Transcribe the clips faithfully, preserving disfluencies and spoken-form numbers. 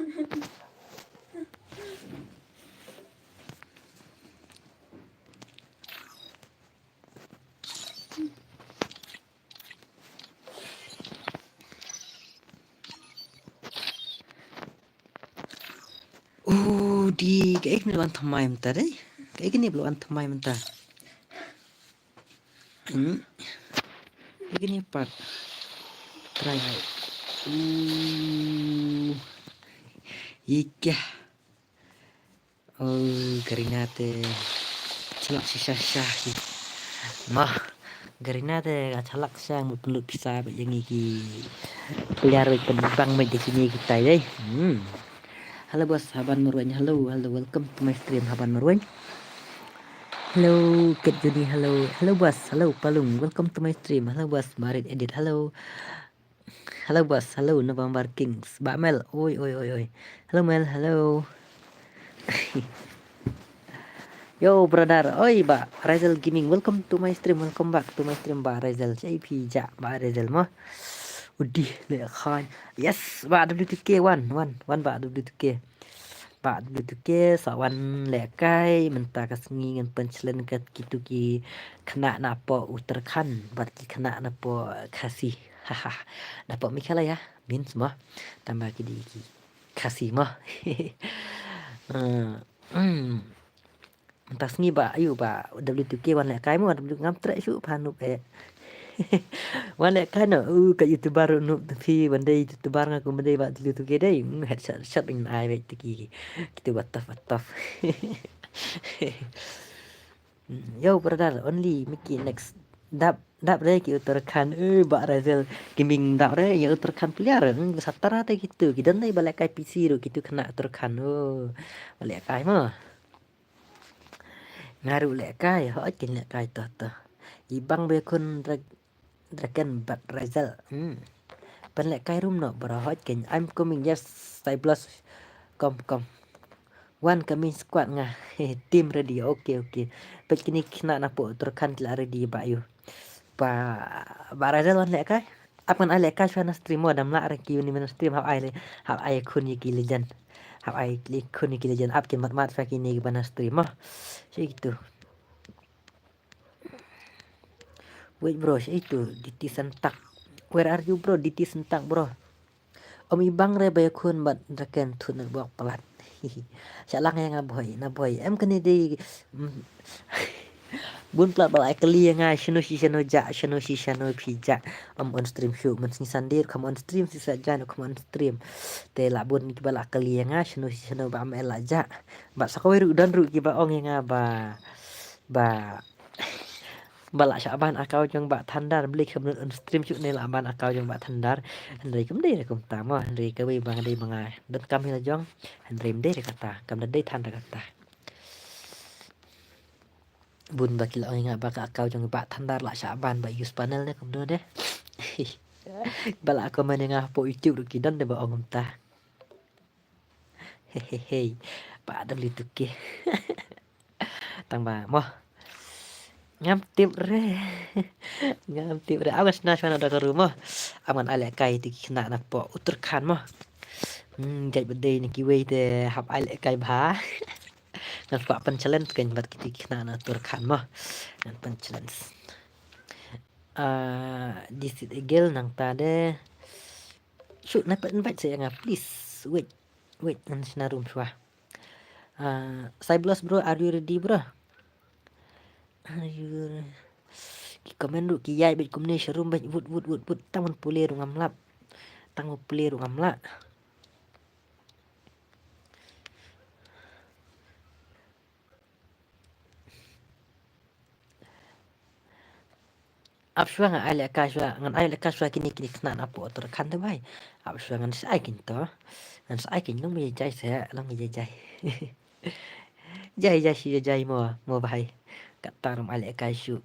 Oh, di, kaei kane ba la wan thymmai mynta dei? Kaei kane ba la wan thymmai mynta? Hmm. Kaei kane pat? Try. Oh. Ika. Oh, Garena te. Chalak shisha sha. Mah. Garena te ka chalak sha, mut pynlut pisa ba ïa ngi ki player ba pynbang ba ïa kine kitai dei. Hmm. Hello boss, Haban Marwein. Hello, hello, welcome to my stream, Haban Marwein. Hello, Kate Judy. Hello, hello boss. Hello Palung, welcome to my stream. Hello boss, Marit Edit. Hello. Hello boss, hello November Kings. Bah Mel, oi oi oi oi. Hello Mel, hello. Yo brother, oi Bah Razel Gaming, welcome to my stream, welcome back to my stream Bah Razel. Shaei phi jah Bah Razel mo? Udih leh khan. Yes, Bah W two K, wan wan wan Bah W two K. Bah W two K, sa wan lehkai, mynta ka sngi ngan pynchlen ka kitu ki khynnah napoh Uttarakhand bad ki khynnah napoh Khasi. Haha. Napoh Meghalaya, means mo. Tangba ki dei ki Khasi mo. Eh, hmm. Mynta sngi Bah, ayu Bah W two K wan lehkai mo, W two K ngam treh shuh pha Noob eh. Wan lehkai noh, uh, ka YouTuber ruh Noob, te phi ban dei YouTuber nga kum ban dei Bah W two K dei. Hmm, headshot, shot in ai beit te ki. Kitu ba tough, ba tough. Hmm, yo brother, only Mickey next. Dap, dap re ki Uttarakhand, eh, Bah Razel Gaming dap re, ïa Uttarakhand player, hmm, satar te kitu, ki don dei ba lehkai P C ruh kitu khynnah Uttarakhand, oh, ba lehkai mo. Nga ruh lehkai, hooid kin lehkai to to. I bang ba ïakhun Dra-, Draken bad Razel. Hmm. Pynlehkai rum noh bro, hooid kin. I'm coming, yes, Cyblos. Kom, kom. Wan ka main squad nga. Team ready, okay, okay. Peit kine khynnah napoh Uttarakhand ki la ready ba ïu. Ba, ba Razel wan lehkai. Ap ngan ai lehkai shuwa na stream mo, dam lah re ki uni mynta stream, hap ai le, hap ai khun ïa ki legend. Hap ai khun ïa ki legend, ap kin mat mat shuwa kine kiba na stream mo. Shu ïa kitu. Wait bro, shu ïa kitu, D T Sentak. Where are you bro, D T Sentak bro? Ym i bang re ba ïakhun bad Draken, thut network palat. Sha lang ïa nga bhoi, na bhoi. Em kane dei, mm, bun palat ba la kylli ïa nga, shano shi shano jah, shano shi shano phi jah. Ym on stream shuh, mynsngi Sunday ruh kham on stream, shi Saitjaiñ ruh kham on stream. Te la bun kiba la kylli ïa nga, shano shi shano ba ym la jah. Bad sa kawei ruh don ruh kiba ong ïa nga ba, ba, ba la shah ban account jong Bah Thunder, balei kham on stream shuh ne la ban account jong Bah Thunder. Hynrei kam dei re kumta mo, hynrei kawei ba nga dei ba nga donkam hi la jong. Hynrei ym dei re kata, kam da dei than re kata. Bun ba ki la ong ïa nga ba ka account jong Bah Thunder la shah ban ba use panel ne kumno de. Ba la comment ïa nga hapoh YouTube ruh ki don de ba ong kumta. Hehehe. Bah W two K. Tang ba mo. Ngam tip re. Ngam tip re. Awas na shwa na da ka ru mo. Aman ai lehkai te ki khynnah napoh Uttarakhand mo. Hmm, jait ba dei na kiwei te hap ai lehkai bha. Ngan kwah pynchallenge kein bad kito ki khynnah na Uttarakhand mo. Ngan pynchallenge. Ah, this is a girl nangta de. Shoot, na pat invite sa ïa nga, please. Wait, wait, ngan shna room shuwa. Ah, Cyblos bro, are you ready bro? Are you re-, ki comment ruh ki ïaid beit kumne sha room beit, wut wut wut wut, tang ban pule ruh ngam lap. Tang ban pule ruh ngam lah. Ap shuwa ngan ai lehkai shuwa, ngan ai lehkai shuwa kine, kine khynnah napoh Uttarakhand te bhai. Ap shuwa ngan sa ai kein to. Ngan sa ai kein, long me jai sa, long me jai. Jai jai shi jai mo, mo bhai. Kata ruh ai lehkai shuh.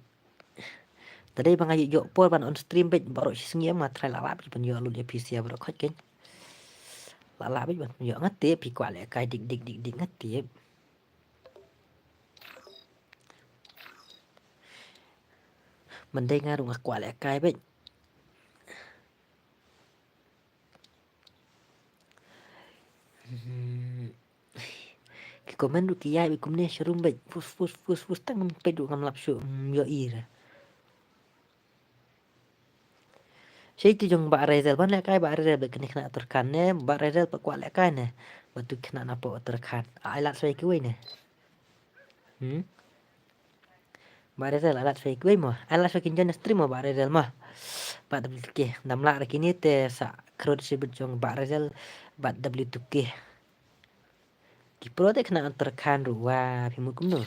Te dei ba nga ïoh ïoh por ban on stream beit baroh shi sngi, em nga try lah lah beit ban ïoh lut ïa phi sha baroh khoit kein. Lah lah beit ban ïoh, nga tip phi kwah lehkai dik dik dik dik, nga tip. Mynta nga ruh nga kwah lehkai beit. Hmm. Ki comment ruh ki ïai bad kumne sharum bad. Fus, fus, fus, fus, tang ngam peit ruh ngam lap shuh, mm, ïohi re. Shi tu jong Bah Razel, ban lehkai Bah Razel bad kine khynnah Uttarakhand ne, Bah Razel pat kwah lehkai ne. Bad tu khynnah napoh Uttarakhand. Ai lad shwa kiwei ne. Hmm? Bah Razel, ai lad shwa kiwei mo. Ai lad shwa kin join stream mo Bah Razel mo. Bad W two K. Dam lah ra kine te sa khrud shibit jong Bah Razel bad W two K. Ki pro te khynnah Uttarakhand ruh wa phi mut kumno.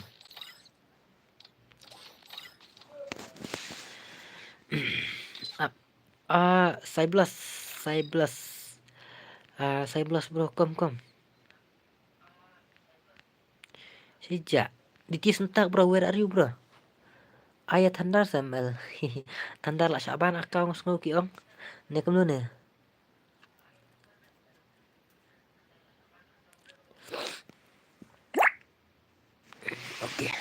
Ah, ah, Cyblus, Cyblus. Ah, Cyblus bro, kom, kom. Sejak. D T S ntak bro, where are you bro? Aya Thunder sa M L. Thunder la shaban akau ngus ngau ki ong. Ne kumno ne? Okay.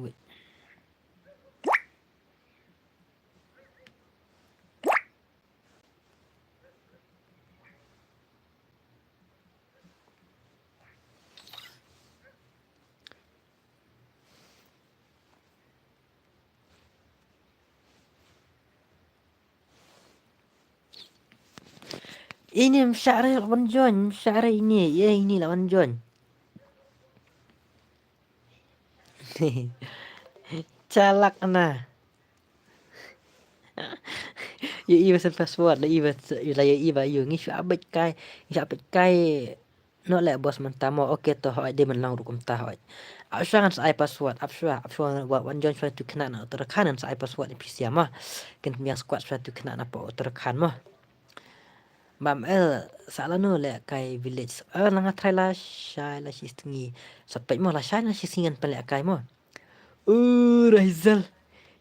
Wait. Ini mshare lawan join, mshare ini, ya ini lawan join. Chalak na. Ïohi ba send password, la ïohi ba, la ïohi ba ïoh ngi shu update kai, ngi shu update kai. Noh leh boss mynta mo, okay to hooid dei mynta long ruh kumta hooid. Ap shuwa ngan sa ai password, ap shuwa, ap shuwa wan, wan join shuwa tu khynnah na Uttarakhand ngan sa ai password ïa phi sha mo. Kin pynbiang squad shuwa tu khynnah napoh Uttarakhand mo. Bam el sa lano lehkai village. Eh, la nga try lashai la shisngi. Sa peit mo lashai la shisngi ngan pynlehkai mo. Uh, Razel.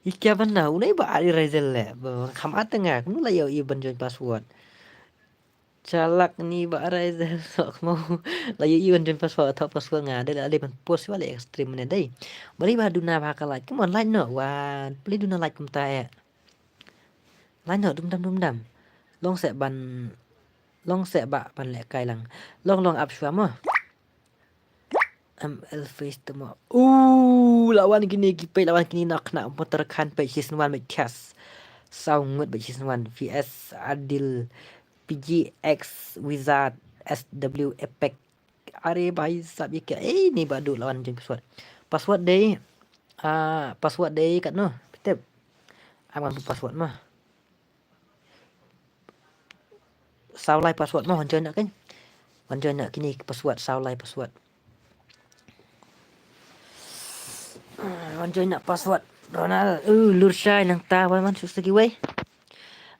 Ïa kia ban na, u nai ba ari Razel le. Ba kham at nga, kumno la ïohi ban join password. Chalak ni ba Razel sok mo. La ïohi ban join password, thok password nga, dei la dei ban post wa le extreme ne dei. Bali ba duna ba ka like, come on like noh, wan. Bali duna like kumta eh. Lai noh, dum dam, dum dam. Long seh ban, long seh ba ban lehkai lang. Long, long ap shuwa mo. M L face te mo. Uh, la wan kine ki peit, la wan kine na khynnah Uttarakhand peit season one beit thias. Saw ngut beit season one. V S Adil, P G X Wizard, S W Epic. Are bhai sab ïa ka. Eh, ni ba duh la wan join password. Password dei, ah, password dei katno? Phi tip. Am ngan buh password ma. Saw lai password ma, wan join na kan. Wan join na kine password, saw lai password. Ah, wan join na password. Ronald, uh, Lurshai nangta wan man suk sagi wei.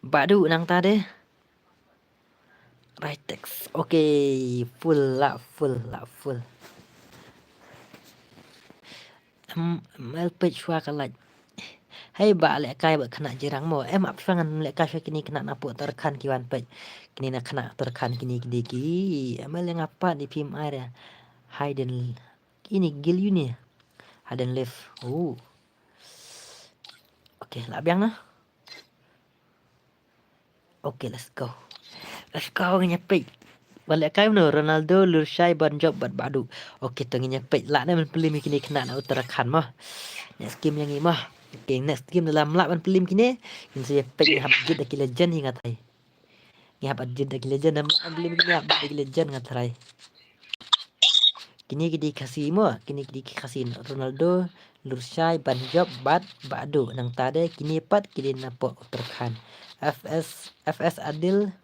Badu nangta dei. Right text. Okay, full la, full la, full. Em, em, el peit shuwa ka like. Hei ba lehkai ba khynnah jirang mo. Em ap shuwa ngan lehkai shuwa kine khynnah napoh Uttarakhand ki wan peit. Kine na khynnah Uttarakhand kine ki dei ki. Em el nga pat di phim ai re. Hidden. Kine gil yu ni. Hidden live. Oh. Okay, la biang na. Okay, let's go. Let's go, ngin ïa peit. Ba lehkai mano Ronaldo, Lurshai, Banjop bad Badu. Okay, to ngin ïa peit. Lah ne ban pynlem ïa kine khynnah na Uttarakhand mo. Next game ïa ngi mo. Okay, next game da lam lah ban pynlem kine. Ngin sa ïa peit, ngi hap jied da ki legend hi nga tharai. Ngi hap jied da ki legend, da lam lah ban pynlem kine, hap jied da ki legend nga tharai. Kine ki dei Khasi mo, kine ki dei ki Khasi. Ronaldo, Lurshai, Banjop bad Badu. Nangta de kine pat ki dei napoh Uttarakhand. F S, F S Adil,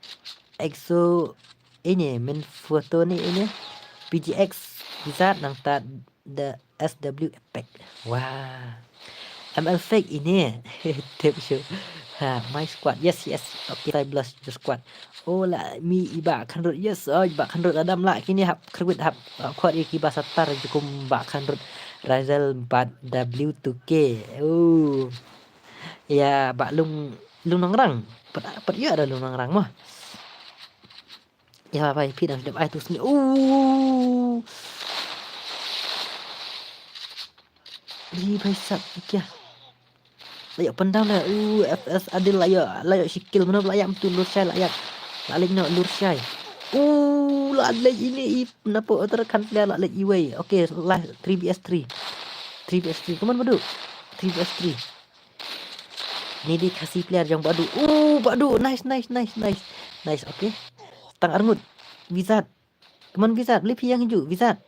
Exo, ine, main photo ni ine, P G X, Bizarre, nangta de S W Epic. Wah. M L fake ine. Tip shu. Ha, my squad. Yes, yes. Okay, I blast your squad. Oh, la mi i Bah Khanrut. Yes, oh, i Bah Khanrut adam lah kine hap kyrwit hap, hap khot ïa ki ba satar jukum Bah Khanrut. Razel bad W two K. Oh. Ya, Bah Lung, Lung Nangrang. Pat, pat ïa ada Lung Nangrang mah. Ya, bai, phi dang dep ai tu sini. Uh. Ri bai sap, kya. La ïoh pyndam la, uh, F S Adil la ïoh, la ïoh shi kill, mano la ïoh, betul Lurshai la ïoh. La leit noh lur shai. U, la leit ine i, napoh Uttarakhand player la leit iwei. Okay, la three V S three. Three V S three. Come on, Badu. Three V S three. Ni dei Khasi player jong Badu. U, Badu. Nice, nice, nice, nice. Nice, okay. Tang arngut. Wizard. Come on, Wizard. Balei phi ïeng haju, Wizard.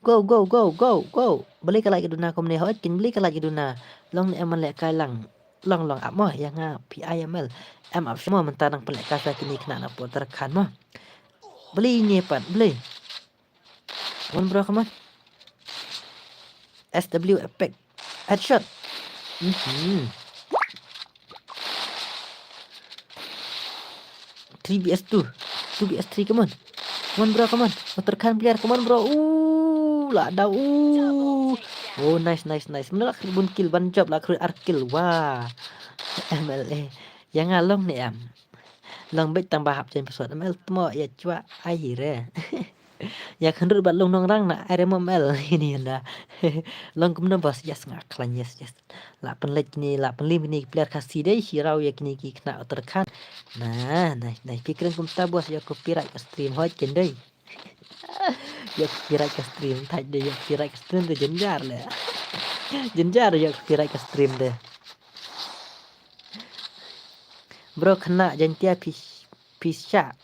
Go, go, go, go, go. Balei ka lait ka duna kumne, hooid kin, balei ka lait ka duna. Long ne em ban lehkai lang. Long, long ap mo, ïa nga phi ai M L. Em ap shuh mo, mynta nang pynlehkai sha kine khynnah napoh Uttarakhand mo. Balei ne pat, balei. Come on, bro, come on. S W epic. Headshot. Mhm. Three V S two. Two V S three, come on. Come on, bro, come on. Uttarakhand player, come on, bro. Ooh, la daw. Ooh. Oh, nice, nice, nice. Mano la khreh bun kill, ban jop la khreh ar kill. Wah. M L A. Ïa nga long ne em. Long beit tang ba hap chen paswat M L tmo ïa chwa ai hi re. Ïa khynrut bad long nongrang na ai re mo M L ini ynda. Long kumno boss, yes, nga khlaiñ, yes, yes. La pynleit kine, la pynleit kine ki player Khasi dei, shi raw ïa kine ki khynnah Uttarakhand. Nah, nah, nah, phi kren kumta boss, ïa copyright ka stream hooid ken dei. Ïa copyright ka stream, thait dei ïa copyright ka stream dei jynjar le. Jynjar ïa copyright ka stream dei. Bro, khynnah Jaintia phi, phi shah,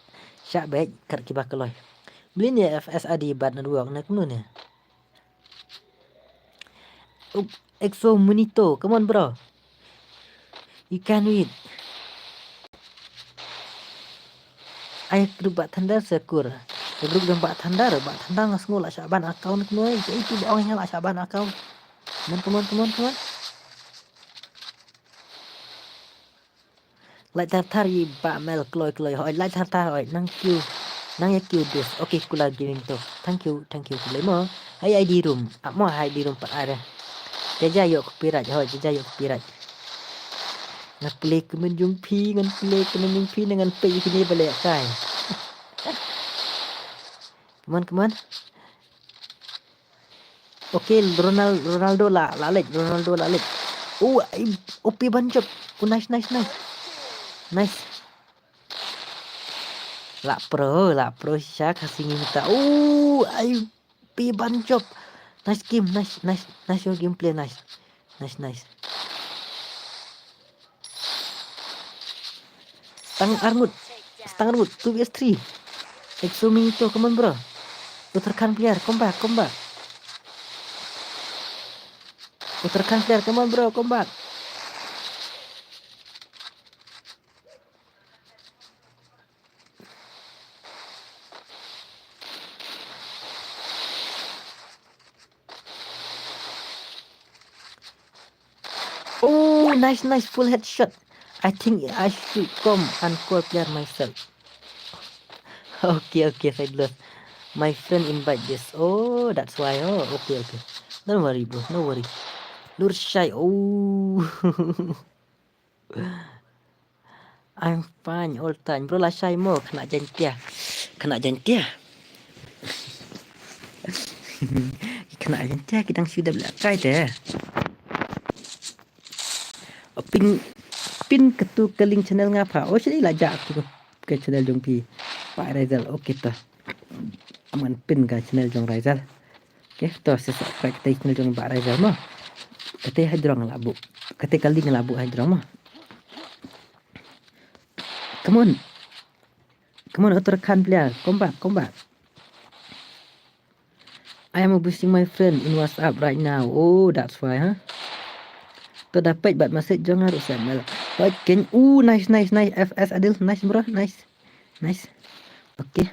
shah beit kat kiba kloi. Balei ne F S A D bad network ne kumno ne? Up, Exo Munito, come on, bro. You can do it. Ai group Bah Thunder se kur. Group jong Bah Thunder, Bah Thunder nga sngew la shah ban account kumno. Itu ba ong nga la shah ban account. Come on, come on, come on, come on. Lait thar thar ïa i Bah Mel kloi kloi hoi, lait thar thar hoi, nang kiew, nang ïa kiew dus. Okay, Kula Gaming to. Thank you, thank you, khublei mo. Hai I D room, ap mo hai I D room pat ai re. Jaja ïoh copyright hoi, jaja ïoh copyright. Ngan play comment jong phi, ngan play comment jong phi, ngan peit ïa kine ba lehkai. Come on, come on. Okay, Ronald, Ronaldo la, la leit, Ronaldo la leit. Oh, ai, O P ban jop. Oh, nice, nice, nice. Nice. La pro, la pro shisha Khasi ngi mynta. Oh, ai, O P ban jop. Nice game, nice, nice, nice your gameplay, nice. Nice, nice. Stang armut. Stang armut. Two V S three. Exo Munito, come on, bro. Uttarakhand player, come back, come back. Uttarakhand player, come on, bro, come back. Oh, nice, nice, full headshot. I think I should come and call player myself. Okay, okay, Faidless. My friend invite this. Oh, that's why. Oh, okay, okay. Don't worry, bro. No worry. Lur shai. Oh. I'm fine all time. Bro, la shai mo, khynnah Jaintia. Khynnah Jaintia. Khynnah Jaintia, ki dang shu dep lehkai te. Pin, pin katu ka link channel nga pha. Oh, shini la jah tu ka channel jong phi. Bah Raizal, okay ta. Ngan pin ka channel jong Raizal. Okay, to sa subscribe kata channel jong Bah Raizal mo. Kata hajrong la bu. Kata ka link la bu hajrong mo. Come on. Come on, Uttarakhand player. Come back, come back. I am abusing my friend in WhatsApp right now. Oh, that's why, huh? To da page bad message jong nga ruh sa mel. Right, ken. Oh, nice, nice, nice. F S Adil, nice, bro, nice. Nice. Okay.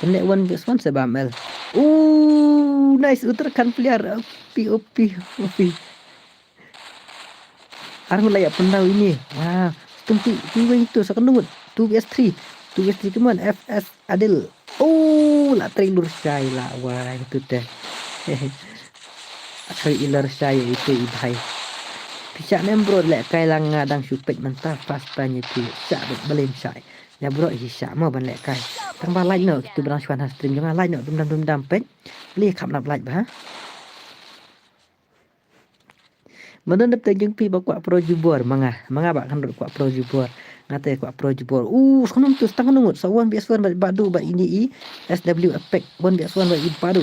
Pynleh one versus one sa ba mel. Oh, nice, Uttarakhand player. P O P, P O P. Arngut la ïa pyndaw ine. Wow. Tungti, tungti itu sa kynduh ngut. Two V S three. Two V S three, come on. F S Adil. Oh, la trei lur shai la wai tu te. Trei lur shai itu i bhai. Pisa nem bro lehkai lang nga dang shu peit mynta first time itu. Sa bet belem shai. Ya bro hi sa mo ban lehkai. Tang ba like no itu barang shwan ha stream jong nga like no dum dam dum dam peit. Beli khap nap like ba ha. Mano dep teng jingpi ba kwah pro jubor manga. Manga ba kan kwah pro jubor. Ngate kwah pro jubor. Uh, skunum tu stang nungut. Sa one versus one ba du ba ini i S W Apex. One versus one ba i ba du.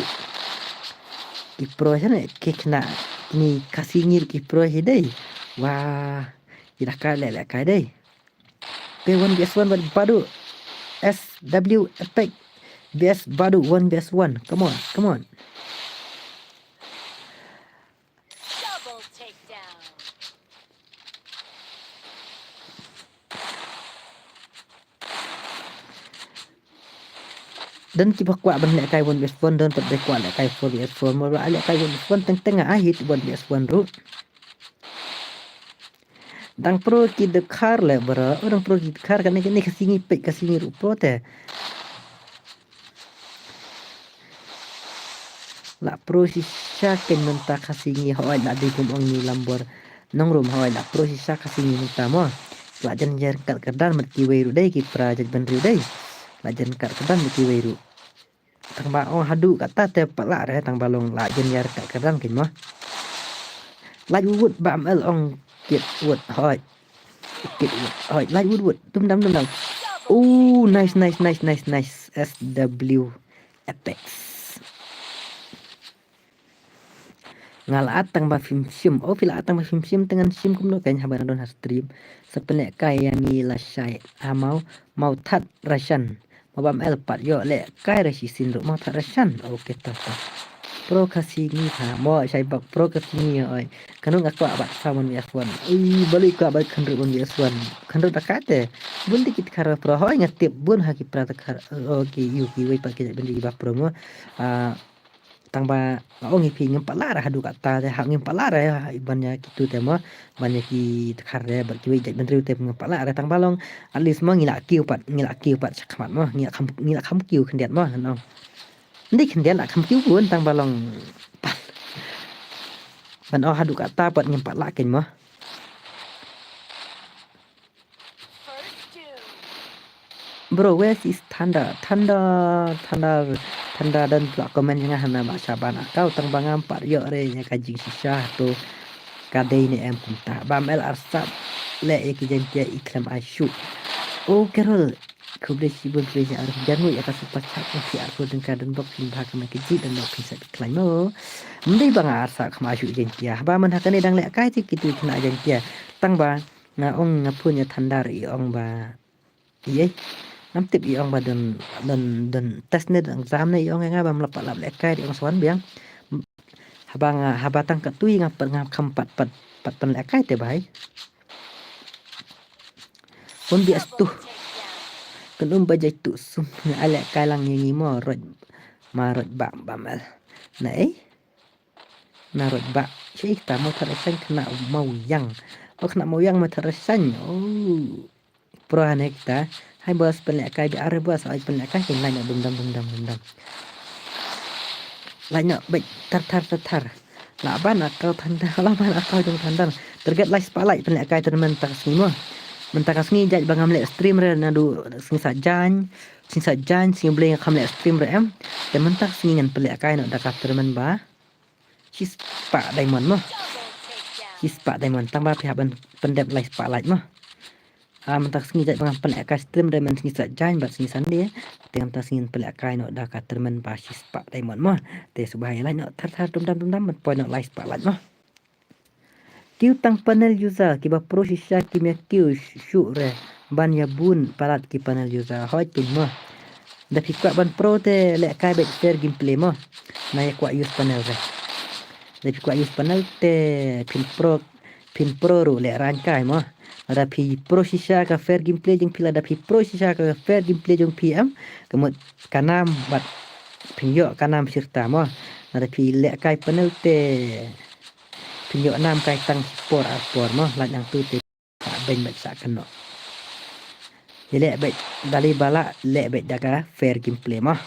Ki pro sene ki kena ni kasingir ki pro hi dei. Wah. Ida ka le le ka dei. Pe one versus one ba du. S W Apex. Versus ba du one versus one. Come on, come on. Double takedown. Don kiba kwah ban lehkai one versus one, don pat ba kwah lehkai four versus four. Mo ba lehkai one versus one teng teng ai hit one versus one ruh. Dang pro ki dkhar le bro, dang pro ki dkhar kane kane ka singi pek ka singi ruh pro te. La pro shisha ken mynta ka singi hoi la dei kum ong ni lambor nongrum hoi la pro shisha ka singi mynta mo. La jan jer kat kedan mat kiwei ruh dei ki pra jaj ban riu dei. La jan kat kedan mat kiwei ruh. Tang ba ong hadu kata te pala re tang ba long la jan jer kat kedan ken mo. La wut ba M L ong kit wut hoi. Kit wut hoi la wut wut tum dam tum dam. Oh, nice, nice, nice, nice, nice. S W Apex. Nga la at tang ba phim shim. Oh, phi la at tang ba phim shim, te ngan shim kumno kein haba nga don ha stream. Sa pynlehkai ïa ngi lashai. Ha Mau, Mau That Rashan. Mo ba M L pat ïoh lehkai ra shisien ruh Mau That Rashan. Okay, to to. Pro ka singi ha. Mo shai bak pro ka singi oi. Kano nga kwah bat sa one versus one. Ui, balei kwah bat khynrut one versus one. Khynrut da kate. Bun dikit khar pro hoi nga tip bun ha ki pra ta khar. Okay, yu kiwei pat ki jait bun dikit ba pro mo. Ah, tang ba nga ong ïa phi ngim pat lah ra haduh katta te ha ngim pat lah ra ban ïa kitu te mo ban ïa ki dkhar re bad kiwei jait bynriew te ngim pat lah ra tang ba long at least mo ngi la kiew pat ngi la kiew pat shakhmat mo ngi la kham ngi la kham kiew khyndiat mo ngan ong. Ndei khyndiat la kham kiew bun tang ba long pat ban ong haduh katta pat ngim pat lah kein mo. Bro, where is Thunder? Thunder, Thunder, Thunder don pla comment nga hana ba shaban akau tang ba ngam pat ïoh re ïa ka jingshisha to ka dei ne em kumta. Ba M L arsap le ïa ki jengkia i khlem ai shu. Oh, Carol, khublei shibun khublei ïa arif janu ïa ka super chat na ki arphew tyngka don bok phin bha ka mai ka ji don bok phin sa ki khlaiñ mo. Mdei ba nga arsap kham ai shu jengkia. Ba man ha kane dang lehkai ti kitu kina jengkia. Tang ba nga ong nga phone ïa Thunder i ong ba Ïei. Ngam tip i ong ba don don don test ne don exam ne i ong nga ba mlap lap lehkai i ong swan biang. Haba nga haba tang katui nga pat nga kham pat pat pat pan lehkai te bai. Pun bi astu. Kan um ba jai tu sum nga lehkai lang ngi mo roj ma roj ba ba mel. Na ei. Na roj ba. Shi ta mo thar sang kena mau yang. Oh kena mau yang mo thar sang. Oh. Pro hane kita. Hai bos pynlehkai bi ar bos ai pynlehkai kin lai na dum dam dum dam dum dam. Lai na bai tar tar tar tar. La ban akau Thunder la ban akau jong Thunder. Target lai spotlight pynlehkai tournament ta sngi mo. Mynta ka sngi jait ba ngam leh stream re na du sngi sa jan. Sngi sa jan sngi blei ngam leh stream re em. Te mynta ka sngi ngan pynlehkai no da ka tournament ba. Shispah diamond mo. Shispah diamond tang ba phi hap ban pyndep lai spah light mo. Ah, mynta ka sngi jait ba ngam pynlehkai stream diamond sngi sa jan bad sngi Sunday. Te mynta ka sngi pynlehkai no da ka tournament ba shispah diamond mo. Te suba hai light no thar thar dum dam dum dam ban poi no lai spah light mo. Kiew tang panel user kiba pro shisha kim ïa kiew shuh re ban ïa bun palat ki panel user hoi kin mo. Da phi kwah ban pro te lehkai bad fair gameplay mo. Na ïa kwah use panel re. Da phi kwah use panel te phin pro phin pro ruh leh rangkai mo. Da phi pro shisha ka fair gameplay jong phi la da phi pro shisha ka fair gameplay jong phi em. Ka mut ka nam bad phin ïoh ka nam shirta mo. Da phi lehkai panel te phin ïoh nam kai tang por ar por mo lait nang tu te. Ka beng bad sa kano. Ïa leh bad dali bala leh bad da ka fair gameplay mo.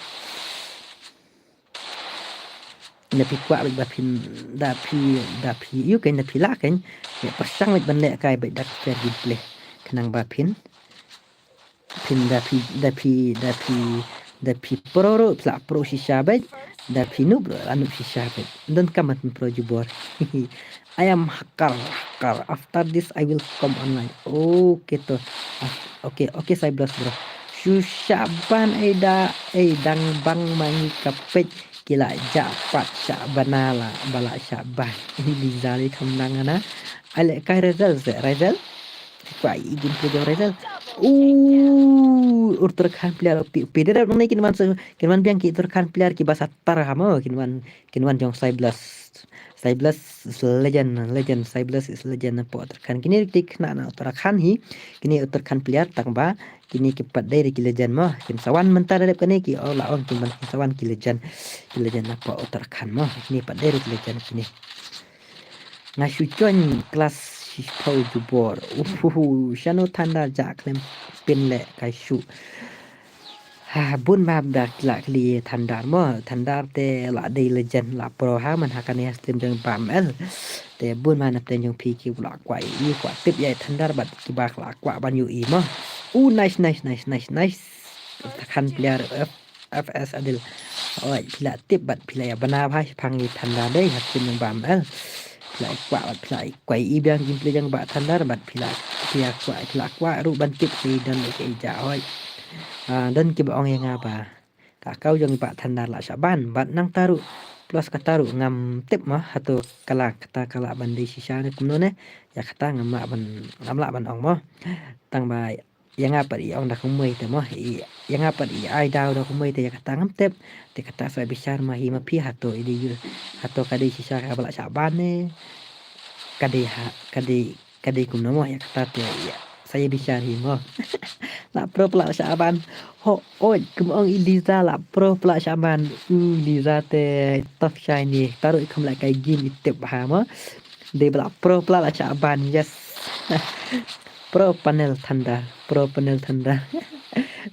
Da phi kwah bad ba phin da phi da phi ïu kan da phi la kan. Ïa pyrshang bad ban lehkai bad da ka fair gameplay. Khnang ba phin phin da phi da phi da phi da phi pro ro phi la pro shisha bad Da phi noob ruh la noob shisha peit. Don kam ban pynpro jubor. I am hacker, hacker. After this I will come online. Okay to. Ah, okay, okay, Cyblast bro. Shu shah ban ei da, ei dang bang ma ngi ka peit. Ki la jah pat shah bana la, ba la shah ban. Ei Liza lei kham nang ana. Ai leh kai Razel se, Razel. Kwah i gim phi jong Razel. U Uttarakhand player upi upi. Dei dei nang ne kin wan se, kin wan biang ki Uttarakhand player ki ba sa tar ha mo, kin wan, kin wan jong Cyblast. Cyblast is legend, legend, Cyblast is legend na po Uttarakhand. Kini ki khynnah na Uttarakhand hi, kini Uttarakhand player tang ba, kini ki pat dei ki legend mo. Kin sa wan mynta da dep kane ki, oh la ong kin ban kin sa wan ki legend. Ki legend na po Uttarakhand mo. Kini pat dei ki legend kini. Nga shu join class shiphew jubor. Uhuhu, shano Thunder ja khlem pyn leh kai shu. Ha, bun ba ba ki la kli Thunder mo. Thunder te la dei legend la pro ha man ha kane stream jong Bam L. Te bun ba na pten jong phi ki la kwah i kwah tip ïa Thunder bad ki ba la kwah ban ïohi mo. U nice, nice, nice, nice, nice. Khan player F F S Adil. Oi, phi la tip bad phi la ïa bana bha shaphang i Thunder dei ha kin Bam L. Phi la kwah bad phi la kwah i biang gameplay jong Bah Thunder bad phi la, phi la kwah, phi la kwah ruh ban tip ki don ki ja oi. Ah, don ki ba ong ïa nga ba ka account jong Bah Thunder la shah ban bad nangta ruh plus kata ruh ngam tip ma hato ka la kata ka la ban dei shisha ne kumno ne. Ïa kata ngam lah ban, ngam lah ban ong mo. Tang ba ïa nga pat i ong da kumwei te mo, i, ïa nga pat i ai daw da kumwei te ïa kata ngam tip. Te kata sa bishar ma hi ma phi hato i dei ïa, hato ka dei shisha ka ba la shah ban ne. Ka dei ha, ka dei, ka dei kumno mo ïa kata te ïa. Sa ïa bishar hi mo. La pro pla shah ban. Ho, oi, kum ong i Liza la pro pla shah ban. U Liza te tough shiny. Taruh i kham la kai game i tip ha mo. Dei ba la pro pla la shah ban, yes. Pro panel Thunder, pro panel Thunder.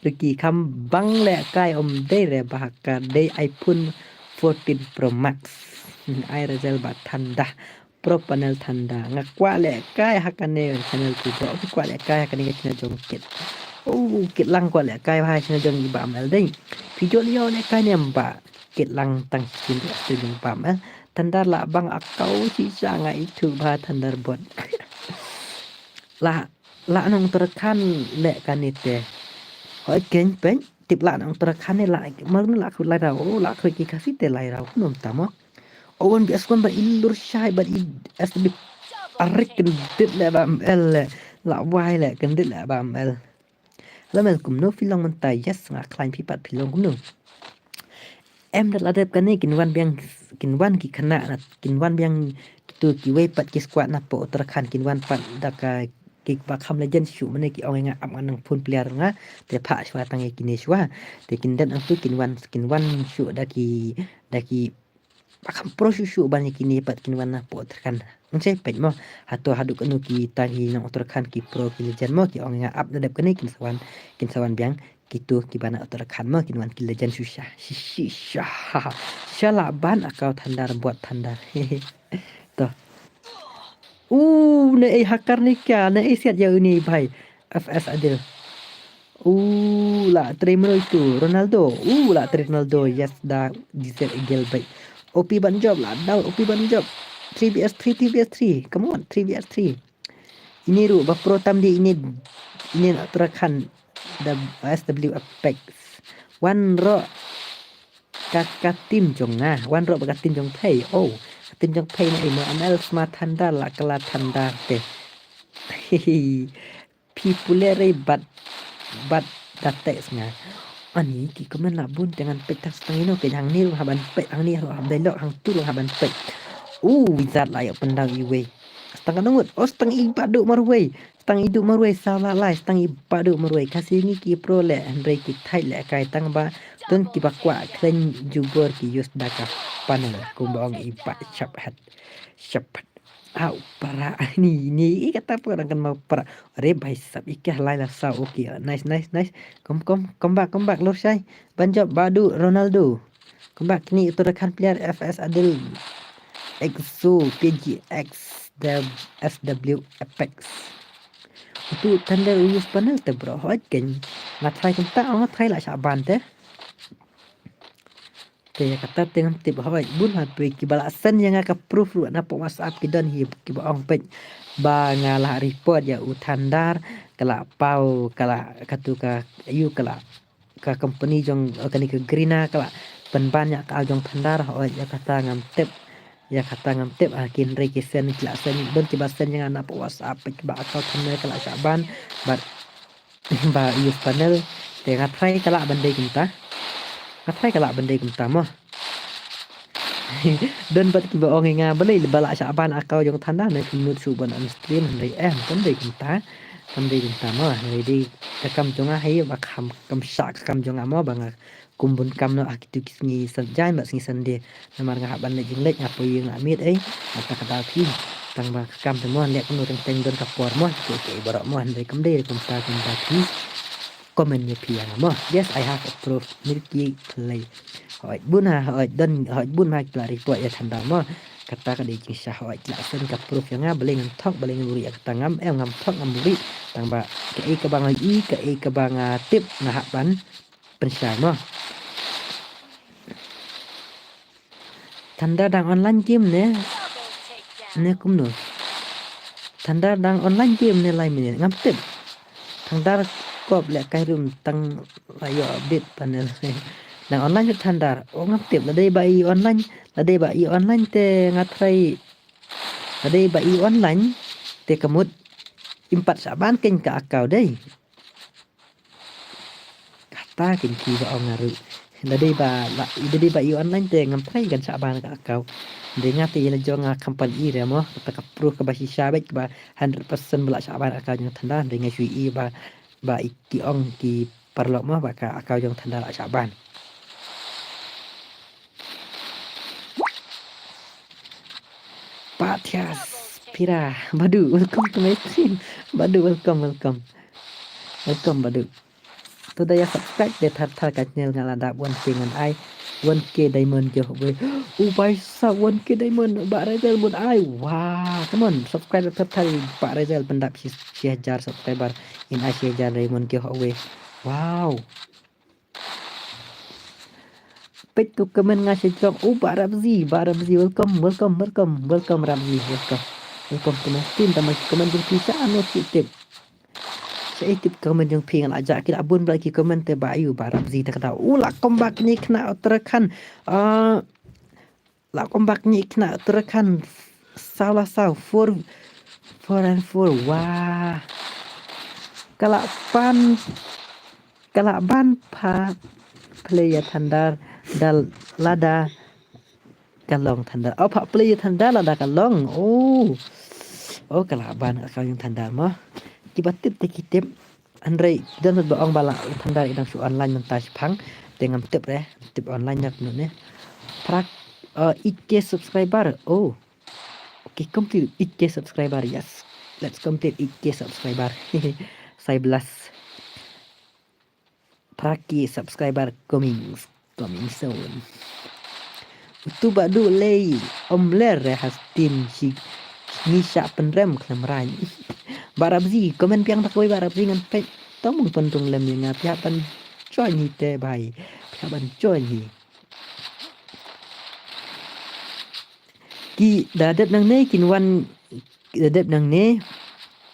Ricky kham bang leh kai um dei re ba ka dei iPhone fourteen Pro Max. Ai result ba Thunder. Pro panel Thunder. Nga kwah leh kai ha kane channel tu bro. Kwah leh kai ha kane channel jong kit. Oh, kit lang kwah leh kai ha channel jong i Bam L dei. Phi jot leh kai ne em ba. Kit lang tang shisien ruh shisien jong Bam L. Thunder la bang account shisha nga ithuh ba Thunder bot. La, la nong Uttarakhand leh kane te. Hoi ken pen tip la nong Uttarakhand ne la mar la khu lai rau, oh, la khu ki Khasi te lai rau nong tamo. Oh, wan bias wan ba i Lurshai ba i S B arik kendit leh Bam L leh. La wai leh kendit leh Bam L. Lamel kumno phi long mynta, yes nga khlaiñ phi pat phi long kumno. Em da la dep kane kin wan biang kin wan ki khynnah na kin wan biang kitu kiwei pat ki squad na po Uttarakhand kin wan pat da ka ki ba kham legend shu mane ki ong nga ap nga nang phone player nga te pha shwa tang ïa kine shwa te kin den ang tu kin wan kin wan shu da ki da ki ba kham pro shu shu ban ïa kine pat kin wan na po Uttarakhand. Ngi sei peit mo hato haduh kano ki tang hi nong Uttarakhand ki pro ki legend mo ki ong nga ap da dep kane kin sa wan kin sa wan biang kitu ki ba na Uttarakhand mo kin wan ki legend shu sha shi shi sha sha la ban account Thunder bot Thunder. To. U ne ei hacker ni kya ne ei siat ya uni bhai. F S Adil. U la trei mroi tu Ronaldo. U la trei Ronaldo, yes da diesel egel bai. O P ban jop la down, O P ban jop. Three V S three, three V S three. Come on, three V S three. Ini ruh ba pro tam di ini ini Uttarakhand da S W Apex. Wan ro ka ka team jong nga, wan ro ba ka team jong phei. Oh, ka team jong phei na imo M L Smart Thunder la kala Thunder te. Hihi. Phi pule rei bat bat da tek snga. Ani ki comment la bun te ngan pek tak stang ino ke hang ni ruh haban pek hang ni ruh hab dai lok hang tu ruh haban pek. U wizard la yok pendang iwei. Stang ka ngut. Oh stang i badu marwei. Stang i du marwei sa la lai stang i badu marwei. Kasi ngi ki pro le hynrei ki thai le kai tang ba. Don ki ba kwah khlaiñ jubor ki use da ka panel kumba ong i ba shap hat. Shap hat. Au para ni ni i kata para kan mau para. Are bhai sab i kya lai la sa okay. Nice nice nice. Come come come back come back Lurshai. Ban jop badu Ronaldo. Come back ni Uttarakhand player F S Adil. Exo P G X the S W Apex. Utu Thunder use panel te bro hoi ken. Nga try kenta nga try la shaban te. Te ïa kata te ngam tip, hooid bun ha phi kiba la send ïa nga ka proof ruh na pdeng WhatsApp ki don hi kiba ong peit ba nga la report ïa u Thunder, ka la paw, ka la, katu ka, ïa ka la, ka company jong, eh, kane ka Garena ka la pynban ïa ka jong Thunder, hooid ïa kata ngam tip. Ïa kata ngam tip, ah, hynrei ki send, ki la send, don kiba send ïa nga na pdeng WhatsApp peit ba account Thunder ka la shah ban, bad ba use panel, te nga try ka lah ban dei kumta. Nga try ka lah ban dei kumta mo. Don bad kiba ong ïa nga balei ba la shah ban account jong Thunder, ne kumno shu ban unstream, hynrei em, kam dei kumta. Kam dei kumta mo, hynrei dei ka kam jong nga hi ba kam, kam shah ka kam jong nga mo, ba nga kum bun kam noh ha kitu ki sngi Sun-, Jaiñ bad sngi Sunday. Namar nga hap ban leit jingleit, nga poi ïa nga miet ei, nga ta ka daw phi. Tang ba ka kam te mo, leh kumno teng teng don ka por mo, ki ki baroh mo, hynrei kam dei kumta kumta phi. Comment ïa phi ïa nga mo. Yes, I have a proof. Milky Play. Hooid bun ha, hooid don, hooid bun ha ki la report ïa Thunder mo. Kata ka dei jingshisha, hooid ki la send ka proof ïa nga, balei ngan thok, balei ngan buhrieh ïa kata, ngam, em, ngam thok, ngam buhrieh. Tang ba kaei kaba nga ïohi, kaei kaba nga tip, nga hap ban pynshai mo. Thunder dang online game ne? Ne kumno? Thunder dang online game ne lai minit? Ngam tip. Thunder kop leh kai rum tang la ïoh update panel. Dang online Thunder. Oh, ngam tip. Lada ba i online, lada ba i online te nga try. Lada ba i online te ka mut im pat shah ban kein ka account dei. Kata kein kiba ong nga ruh. Lada ba, la, lada ba i online te ngam try kan shah ban ka account. Dei nga te ïa la jong nga kham pyn-i re mo. Kata ka proof kaba shisha beit kaba hundred percent ba la shah ban account jong Thunder. Dei nga shu i ba, ba i ki ong ki paralok mo ba ka account jong Thunder la shah ban. Pathias Pira, Badu, welcome to my stream. Badu, welcome, welcome. Welcome, Badu. To da ïa subscribe te thar thar ka channel nga la dap one K ngan ai one K diamond giveaway. U bai sa one K diamond ba Razel bun ai. Wow, come on, subscribe thar thar ba Razel pyndap shi, shi hajar subscriber in ai shi hajar diamond giveaway. Wow. Peit tu comment nga sha jong. Oh, Bah Ramzi, Bah Ramzi, welcome, welcome, welcome, welcome Ramzi, welcome. Welcome to my stream, tang ba ki comment jong phi sha ano ki tip. Sha i tip comment jong phi nga la jah ki la bun bad ki comment te ba ïoh Bah Ramzi te kata. Oh, la comeback ni khynnah Uttarakhand. Ah, la comeback ni khynnah Uttarakhand. Saw la saw four, four and four. Wah. Ka la pan Ka lah ban pha player Thunder da lada ka long Thunder. Oh, pha player Thunder lada ka long. Oh. Oh, ka lah ban ka long Thunder mo. Kiba tip te ki tip. Hynrei don ba ong ba la Thunder i dang shu online mynta shipang. Te ngam tip re. Tip online ïa kumno ne. Prak, uh, eight K subscriber. Oh. Okay, complete eight K subscriber. Yes. Let's complete eight K subscriber. Sai blast. Prak K subscriber coming, coming soon. Utu ba du lei om ler re ha stream shi ngi sha pynrem khlem rang. Bah Ramzi, comment biang da kawei Bah Ramzi ngan peit. Tang mung pynrung lem ïa nga phi hap ban join hi te bai. Phi hap ban join hi. Ki da dep nangne kin wan, da dep nangne,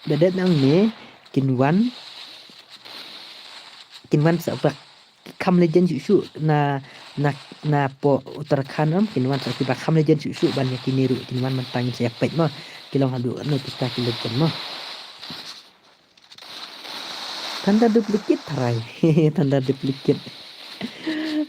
da dep nangne kin wan, kin wan sa bak kham legend shuh shuh na, na, na pdeng Uttarakhand em, kin wan sa kiba kham legend shuh shuh ban ïa kine ruh kin wan mynta ngin sa ïa peit mo. Ki long haduh no kita ki legend mo. Thunder duplicate tharai. Thunder duplicate.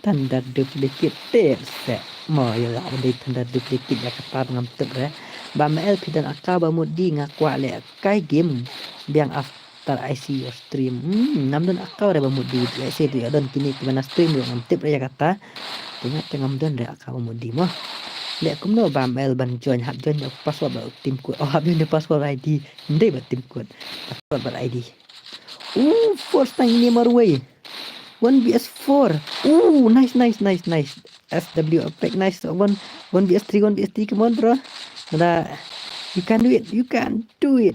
Thunder duplicate tip se. Mo ïa la dei Thunder duplicate ïa kata ngam tip re. Bah Mel phi don account ba mut di nga kwah leh kai game biang after I see your stream. Hmm, ngam don account re ba mut di. Lehse tu ïa don kine kiba na stream ruh ngam tip re ïa kata. Te nga te ngam don re account ba mut di mo. Leh kumno Bah Mel ban join, hap join da password ba team code. Oh, hap join da password I D. Ndei ba team code. Password ba I D. Ooh, four stang ini marway. One V S four. Ooh, nice, nice, nice, nice. S W Apex, nice. One, one V S three, one V S three. Come on, bro. Nada. You can do it. You can do it.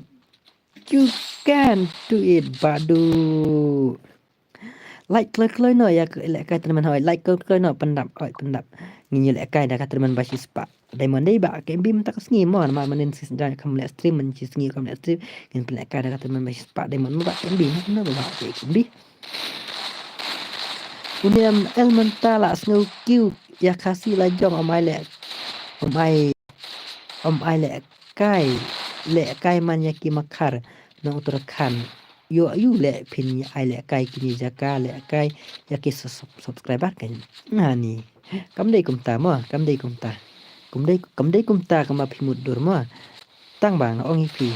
You can do it, Badu. Like kloi kloi noh ïa ka lehkai tournament hoi. Like kloi kloi noh pyndap, hoi pyndap. Ngin ïa lehkai da ka tournament ba shispah diamond dei ba ka M B mynta ka sngi mo, namar mynnin shi sngi kam leh stream, mynnin shi sngi kam leh stream. Ngin pynlehkai da ka tournament ba shispah diamond mo ba ka M B mo, ba ka M B. Une em el mynta la sngew kiew ïa Khasi la jong, ym ai leh, ym ai, ym ai lehkai, lehkai man ïa ki makhar nong Uttarakhand. Ïoh ïoh leh phin ai lehkai kine jaka, lehkai ïa ki sub-, sub-, subscriber kan. Ngani. Kam dei kumta mo, kam dei kumta. Kam dei, kam dei kumta kumba phi mutdur mo. Tang ba nga ong ïa phi,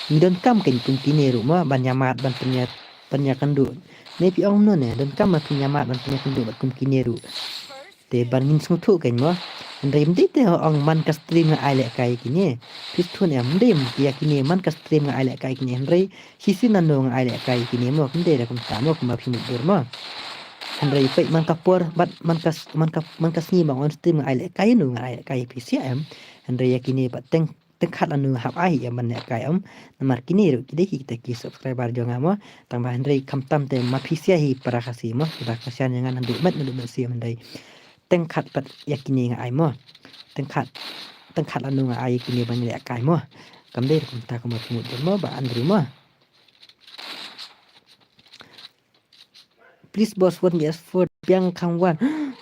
ngi donkam kein kum kine ruh mo, ban ïamad ban pynïa, pynïakynduh. Ne phi ong kumno ne, donkam ba phin ïamad ban pynïakynduh bad kum kine ruh. Te ban ngin sngewthuh kein mo. Hynrei ym dei te ong man ka stream nga ai lehkai kine. Phi sngewthuh ne em, ym dei ïa kine man ka stream nga ai lehkai kine. Hynrei shisien nano nga ai lehkai kine mo, ym dei da kumta mo, kumba phi mutdur mo. Hynrei peit man ka por bad man ka, man ka, man ka sngi ba nga on stream nga ai lehkai, no nga ai lehkai phi shisha em. Hynrei ïa kine pat teng, teng khat lano hap ai ïa man lehkai em. Namar kine ruh ki dei kita ki subscriber jong nga mo. Tang ba hynrei khamtam te ma phi shisha hi para Khasi mo. Kita ka shisha ïa nga naduh met naduh met shisha em hynrei. Teng khat pat ïa kine nga ai mo. Teng khat, teng khat lano nga ai ïa kine ban lehkai mo. Kam dei kumta kumba phi mutdur mo ba Andrew mo. Please boss, one V S four biang khang wan.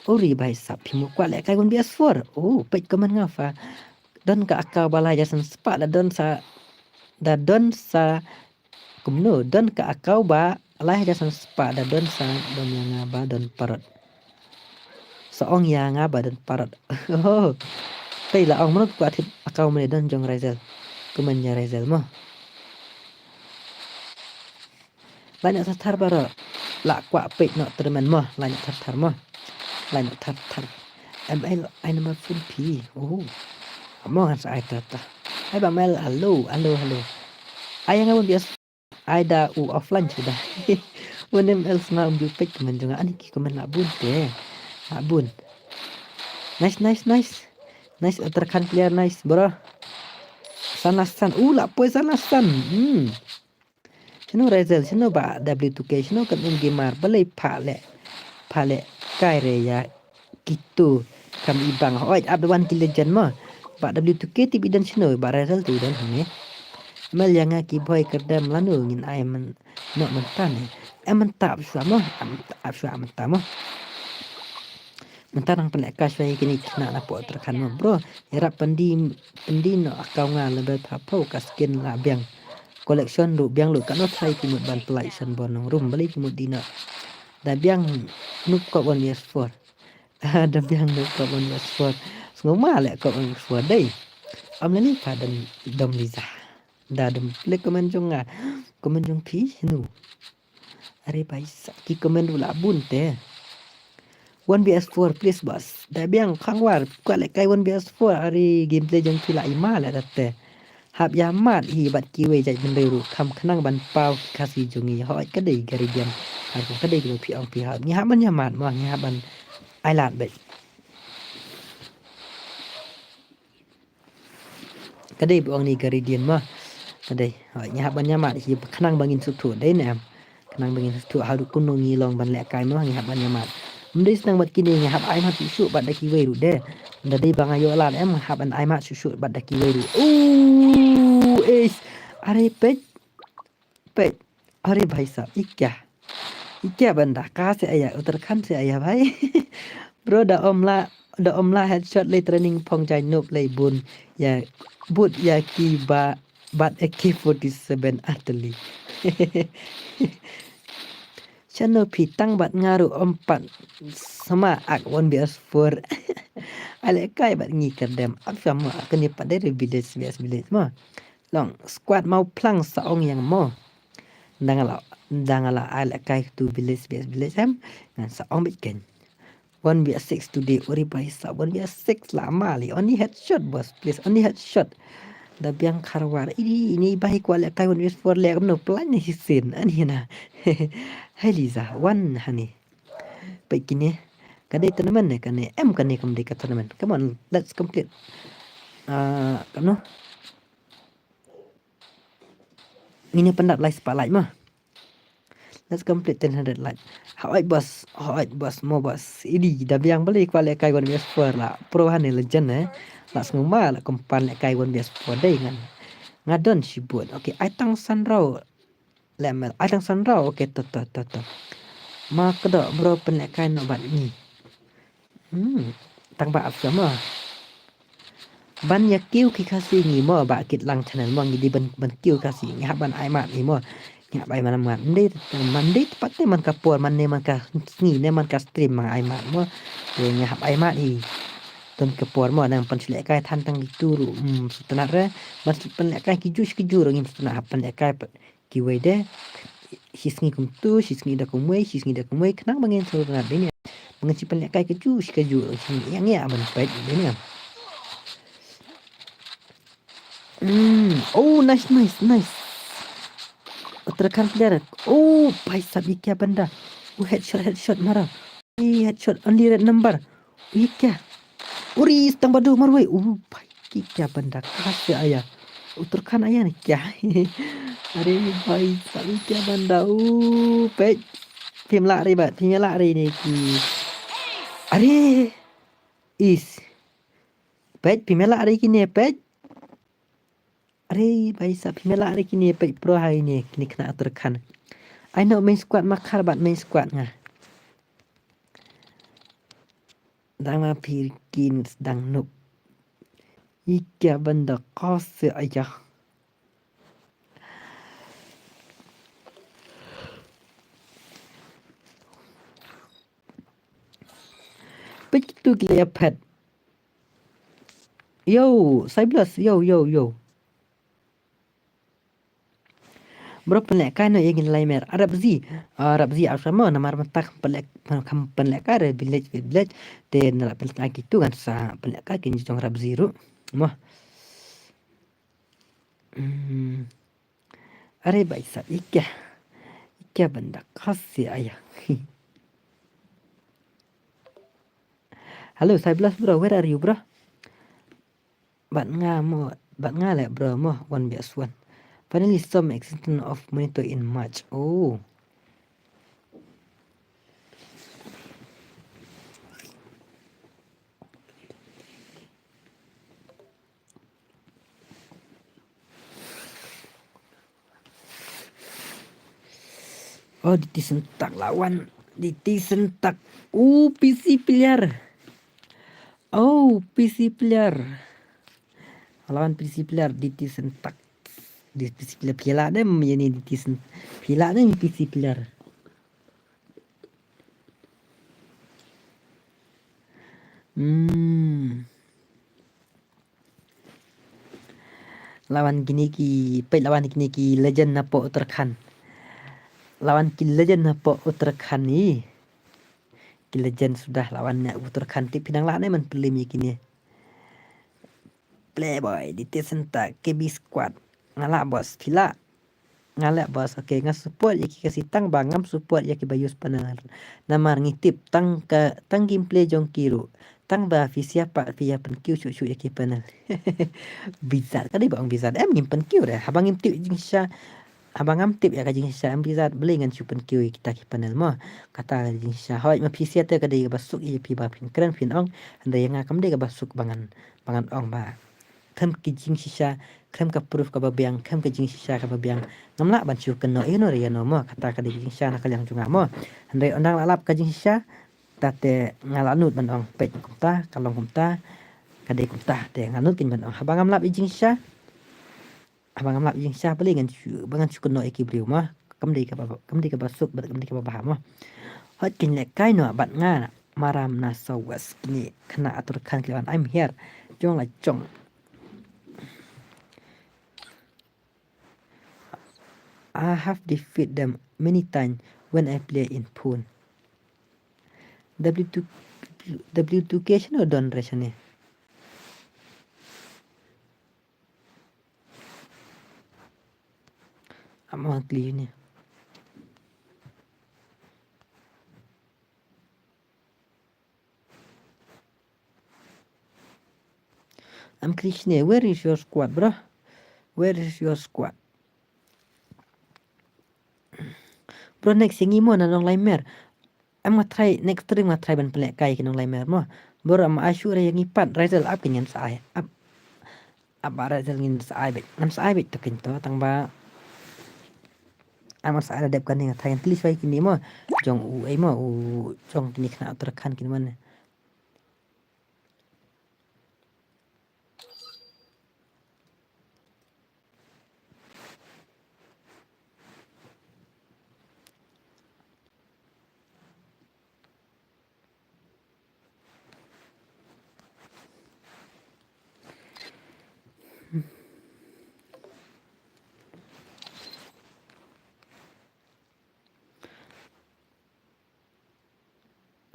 Uri bai sap phi mo kwah lehkai one V S four. Oh, peit comment nga fa. Don ka account ba lai hajar san spah da don sa, da don sa, kumno, don ka account ba lai hajar san spah da don sa, don ïa nga ba don parot. Sa ong ïa nga ba don parot. Oh. Peit la ong mano kwah thied account mane don jong Raizel. Comment ïa Raizel mo. Lai noh thar thar baroh. La kwah peit noh tournament mo, lai noh thar thar mo. Lai noh thar thar. M L ai number phone phi. Oh. Mo ngan sa ai ta ta. Ai ba M L, hello, hello, hello. Ai nga bun bias. Ai da u offline suda. Bun M L sma um ju peit comment jong nga. Ani ki comment la bun te. La bun. Nice, nice, nice. Nice Uttarakhand player, nice bro. Sana san. Uh, la poi sana san. Hmm. Shano Raizel, shano ba W two K, shano kan um gamer, balei pha leh, pha lehkai re ïa kitu, kam i bang, hoi, ap da wan ki legend mo. Ba W two K tip i don shano, ba Raizel tip i don hangne. Mel ïa nga ki bhoi kyrdem lano ngin ai man, noh mynta ne. Em mynta ap shuwa mo, ap, ap shuwa mynta mo. Mynta nang pynlehkai shuwa ïa kine ki khynnah na pdeng Uttarakhand mo bro. Ïarap pyndi, pyndi noh account nga level phaw phaw ka skin la biang. Collection ruh biang lut, katno trai phi mut ban pynlait shan bor nong rum, balei phi mut dih noh. Da biang noob kop one V S four. Da biang noob kop one V S four. Sngewma leh kop one V S four dei. Am lani pha dom, dom Liza. Da dom leh comment jong nga. Comment jong phi nu. Are bai sa ki comment ruh la bun te. One V S four please boss. Da biang khang war kwah lehkai one V S four, are gameplay jong phi la i ma leh da te. Hap ïa mad hi bad kiwei jait bynriew ruh kham khnang ban paw ki Khasi jong ngi, hoi ka dei Garidian. Ar ka dei ki ba phi ong phi hap. Ngi hap ban ïa mad mo, ngi hap ban ai lad beit. Ka dei ba ong ni Garidian mo. Ka dei. Hoi, ngi hap ban ïa mad hi khnang ba ngin sngewthuh dei ne em. Khnang ba ngin sngewthuh haduh kumno ngi long ban lehkai mo, ngi hap ban ïa mad. Ym dei sdang bad kine, ngi hap ai mad shuh shuh bad da kiwei ruh de. Da dei ba nga ïoh lad em, hap ban ai mad shuh shuh bad da kiwei ruh. Ooh, eish. Are peit. Peit. Are bhai sahab, i kya? I kya banda? Kahan se aaya? Uttarakhand se aaya bhai. Bro, da ym lah, da ym lah headshot lei training phong jai noob lei bun ïa, bun ïa ki ba, bat A K forty-seven atli. Shano phi tang bad nga ruh ym pat sma ak one V S four. Ai lehkai bad ngi kyrdem. Ap shuwa mo, kane pat dei village V S village mo. Long squad Mawphlang sa ong ïa nga mo. Dang la, dang la ai lehkai tu village V S village em. Ngan sa ong beit kein. One V S six today, uri bhai sahab, one V S six la ma lei. Only headshot boss, please, only headshot. Da biang kharwar. Ini, ini bhai kwah lehkai one V S four leh kumno plan ne shisien. Ani na. Hai Liza, one hani. Peit kine. Ka dei tournament ne kane? Em kane kam dei ka tournament. Come on, let's complete. Ah, kumno? Ngin ïa pyndap lai spah like mo. Let's complete ten hundred like. Hooid boss, hooid boss, mo boss. Idi da biang balei kwah lehkai one versus four la. Pro hangne legend eh. La sngewma la kumpan lehkai one versus four dei ngan. Nga don shibun. Okay, ai tang san rau. Lemel, ai tang san rau. Okay, to to to to. Ma kdo bro pynlehkai noh bad ngi. Hmm, tang ba ap mo. Ban ïa kiew ki Khasi ngi mo ba kit lang channel mo ngi dei ban ban kiew Khasi ngi hap ban ai mat ngi mo. Ngi hap ai mat mat. Ndei man dei pat te man ka por man ne man ka sngi ne man ka stream ma ai mat mo. Te ngi hap ai mat hi. Don ka por mo nang pan shu lehkai than tang itu ruh. Hmm, sutnat re. Ban shu pan lehkai ki ju ki ju ruh ngim sutnat hap pan lehkai pat. Kiwei de, shi sngi kumtu, shi sngi da kumwei, shi sngi da kumwei, khnang ba ngin sngewtynnat dei ne. Ba ngin sa pynlehkai kajuh shi kajuh, shi ïa ngi ban peit dei ne. Hmm, oh, nice, nice, nice. Uttarakhand player. Oh, bhai sahab, ye kya banda. Oh, headshot, headshot mara. Ye headshot only red number. Ye kya? Uri, stang badu marwei. Oh, bhai, ye kya banda? Kahan se aaya? Uttarakhand aaya ne kya? Are bhai sahab, ye kya banda? Oh, peit. Phim lah re bad, phim lah re ne ki. Are. Is. Peit, phim lah re ki ne, peit. Are bhai sahab, phim lah re kine, peit pro ha ine, kine khynnah Uttarakhand. Ai noh main squad Makhar bad main squad nga. Dang ma phi kin sdang noob. Ye kya banda, kahan se aaya? Peit kitu ki la ïaphet. Yo, Cyblus, yo, yo, yo. Bro, pynlehkai noh ïa ngi lai mer. Arab zi. Arab zi, arab sama namar mynta kam pynleh, kam pynlehkai re village, village. Te nala pynlehkai kitu ngan sa pynlehkai ki jong Arab zi ruh. Mo. Hmm. Are bhai sahab, ye kya? Ye kya banda, kahan se aaya? Hello, Cyblus bro, where are you, bro? Bad nga mo, bad nga leh bro mo, one versus one. Finally some extension of monitor in March. Oh. Oh, D T Sentak lawan D T Sentak. Oh, P C player. Oh, P C player. Lawan P C player D T Sentak. Di P C player phi lah ne, ïa ni D T Sen-, phi lah ne P C player. Hmm. Lawan kine ki, peit lawan kine ki legend na pdeng Uttarakhand. Lawan ki legend na pdeng Uttarakhand ni. Ki legend suda lawan na Uttarakhand, te phi nang lah ne ban peit ïa kine. Playboy, D T Sentak, K B Squad. Nga lah boss, phi lah. Nga lah boss, okay, nga support ïa ki Khasi tang ba ngam support ïa ki ba use panel. Namar ngi tip tang ka, tang gameplay jong ki ruh. Tang ba phi siap pat phi ïa pynkhiew shuh shuh ïa ki panel. Bizar, ka dei ba ong bizar. Em ngim pynkhiew re. Haba ngim tip jingshisha. Haba ngam tip ïa ka jingshisha em bizar. Balei ngan shu pynkhiew ïa kita ki panel mo. Kata ka jingshisha. Hooid ma phi siap te ka dei kaba suk ïa phi ba phin kren phin ong. Hynrei ïa nga kam dei kaba suk ba ngan, ba ngan ong ba. Khlem ki jingshisha, khlem ka proof kaba biang, khlem ka jingshisha kaba biang. Ngam lah ban shu kynnoh ïano re ïano mo, kata ka dei ka jingshisha na ka liang jong nga mo. Hynrei ynda nga lah lap ka jingshisha, te nga lah nud ban ong peit kumta, ka long kumta, ka dei kumta, te nga nud kein ban ong. Haba ngam lap ïa jingshisha, haba ngam lap ïa jingshisha, balei ngan shu, ba ngan shu kynnoh ïa ki briew mo. Kam dei kaba, kam dei kaba suk, bad kam dei kaba bha mo. Hooid kein lehkai noh bad nga, Maram na South West kine, khynnah Uttarakhand ki la wan, I'm here. Jong la jong. I have defeat them many times when I play in phone. W two, W two K shano don re shane. Amo kli ne. I'm Krishna. Where is your squad, bro? Where is your squad? Bro, next ïa ngi mo na Nonglaimer. Em nga try, next stream nga try ban pynlehkai ki Nonglaimer mo. Bro, em ai shuh re ïa ngi pat, Razel ap ki ngin sa ai. Ap, ap ba Razel ngin sa ai beit. Ngam sa ai beit to kin to, tang ba. Em nga sa ai la dep kane nga try ngan tli shwa ïa kine mo. Jong u ei mo, u jong kine khynnah Uttarakhand kin wan.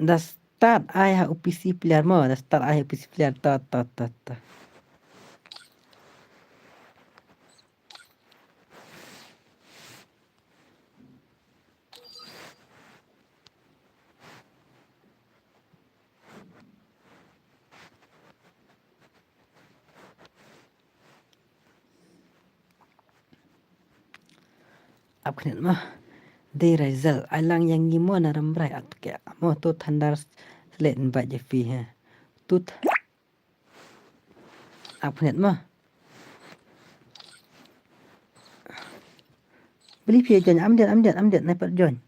Da start ai ha u P C player mo, da start ai ha u P C player, ta, ta, ta, ta. Ap khyndiat mo. Dei Razel, ai lang ïa ngi mo na Rambrai at ke. Mo to Thunder Slate invite ïa phi he. Tut. Ap khyndiat mo. Beli phi join, am diat, am diat, am diat, nai pat join.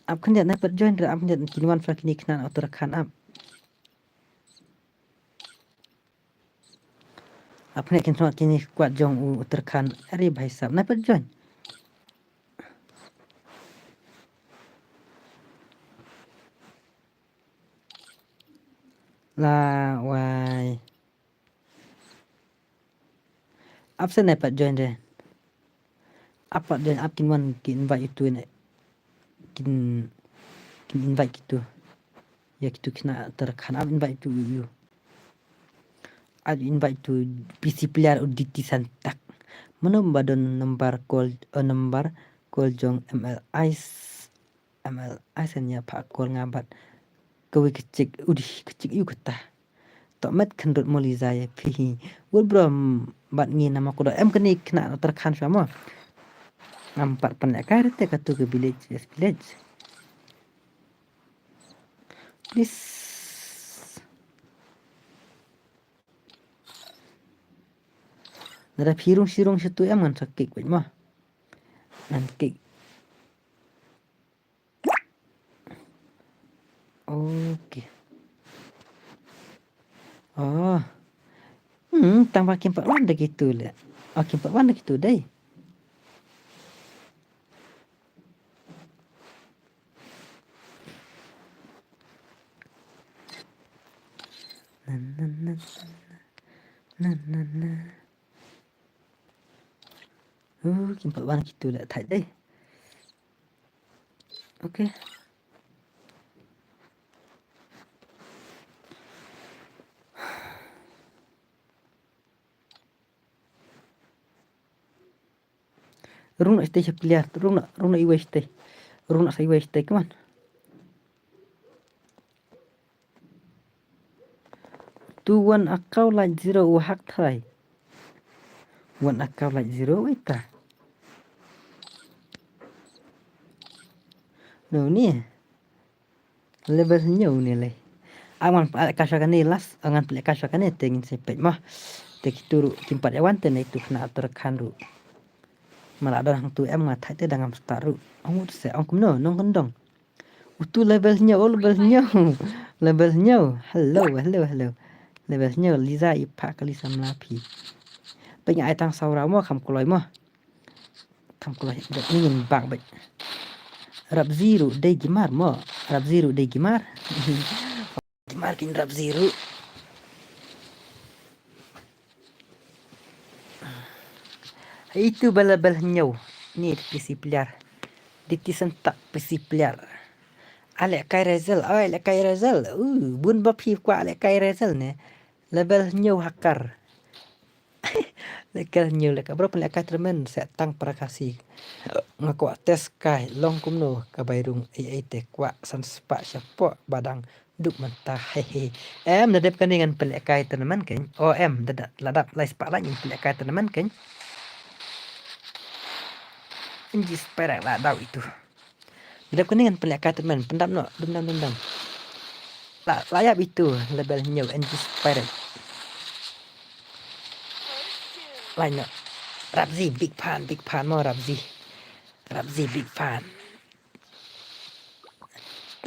Ap khyndiat, nai pat join re, ap khyndiat, kin wan sa kine khynnah Uttarakhand ap. Ap khyndiat kin sa kine kwah jong u Uttarakhand. Are bhai sahab, nai pat join. La wai. Ap sa nai pat join re. Ap pat join, ap kin wan ki invite ïa tu ne. Kin, kin invite kitu. Ïa kitu khynnah Uttarakhand ap invite tu ïa u. Ap invite tu P C player u D T Santak. Mano ba don number call, eh, number call jong M L Ice. M L Ice ïa pha call nga bad kawei ka chick, u dei ka chick ïa u kata. To met khynrut mo Liza ïa phi hi. Wut bro, bad ngi na ma kudo em kane khynnah Uttarakhand sha mo. Ngam pat pynlehkai re te katu ka village, yes, village. Please. Lada phi rung shi rung shi tu em ngan sa kick beit mo. Ngan kick. Okay. Oh. Hmm, tang ba kim pat wan da kitu le. Oh, kim pat wan da kitu dei. Na, na, na, na, na, na, na. Uh, kim pat wan kitu le thait dei. Okay. Rung na stage player, rung na, rung na iwei stage. Rung na sa iwei stage, come on. Tu wan account like zero u hack try. Wan account like zero ita. No ni. Level hynñiew ne lei. Ang ngan pynlehkai shuwa kane last, ang ngan pynlehkai shuwa kane te ngin sa peit mo. Te kitu ruh kim pat ïa wan te na itu khynnah Uttarakhand ruh. Ma la don hangtu em nga thait te dang ngam start ruh. Ong ut se ong kumno nongkyndong. Utu level hynñiew, oh level hynñiew. Level hynñiew. Hello, hello, hello. Level hynñiew Liza i pha ka Liza mla phi. Peit nga ai tang saw round mo kham kloi mo. Kham kloi bad ngin bak bad. Rap zero dei gimar mo. Rap zero dei gimar. Gimar kin rap zero. Itu ba level hynñiew. Ni P C player. Di tisan tak P C player. Alehkai Razel, oh, alehkai Razel. Uh, bun ba phi kwah alehkai Razel ne. Level hynñiew hacker. Level hynñiew lehkai bro, pynlehkai tremen se tang para Khasi. Nga kwah test kai long kumno ka bai rung ei ei te kwah san spah shapoh ba dang Duk mynta, hehe. Em, da dep kane ngan pynlehkai tournament kein. Oh, em, da, da, la dap lai spah like ngan pynlehkai tournament kein. N G Spirit la daw itu. Da dep kane ngan pynlehkai tournament, pyndap noh, dum dam, dum dam. La, la ïap itu, level hynñiew, N G Spirit. Lai noh. Rabzi, big fan, big fan mo Rabzi. Rabzi, big fan.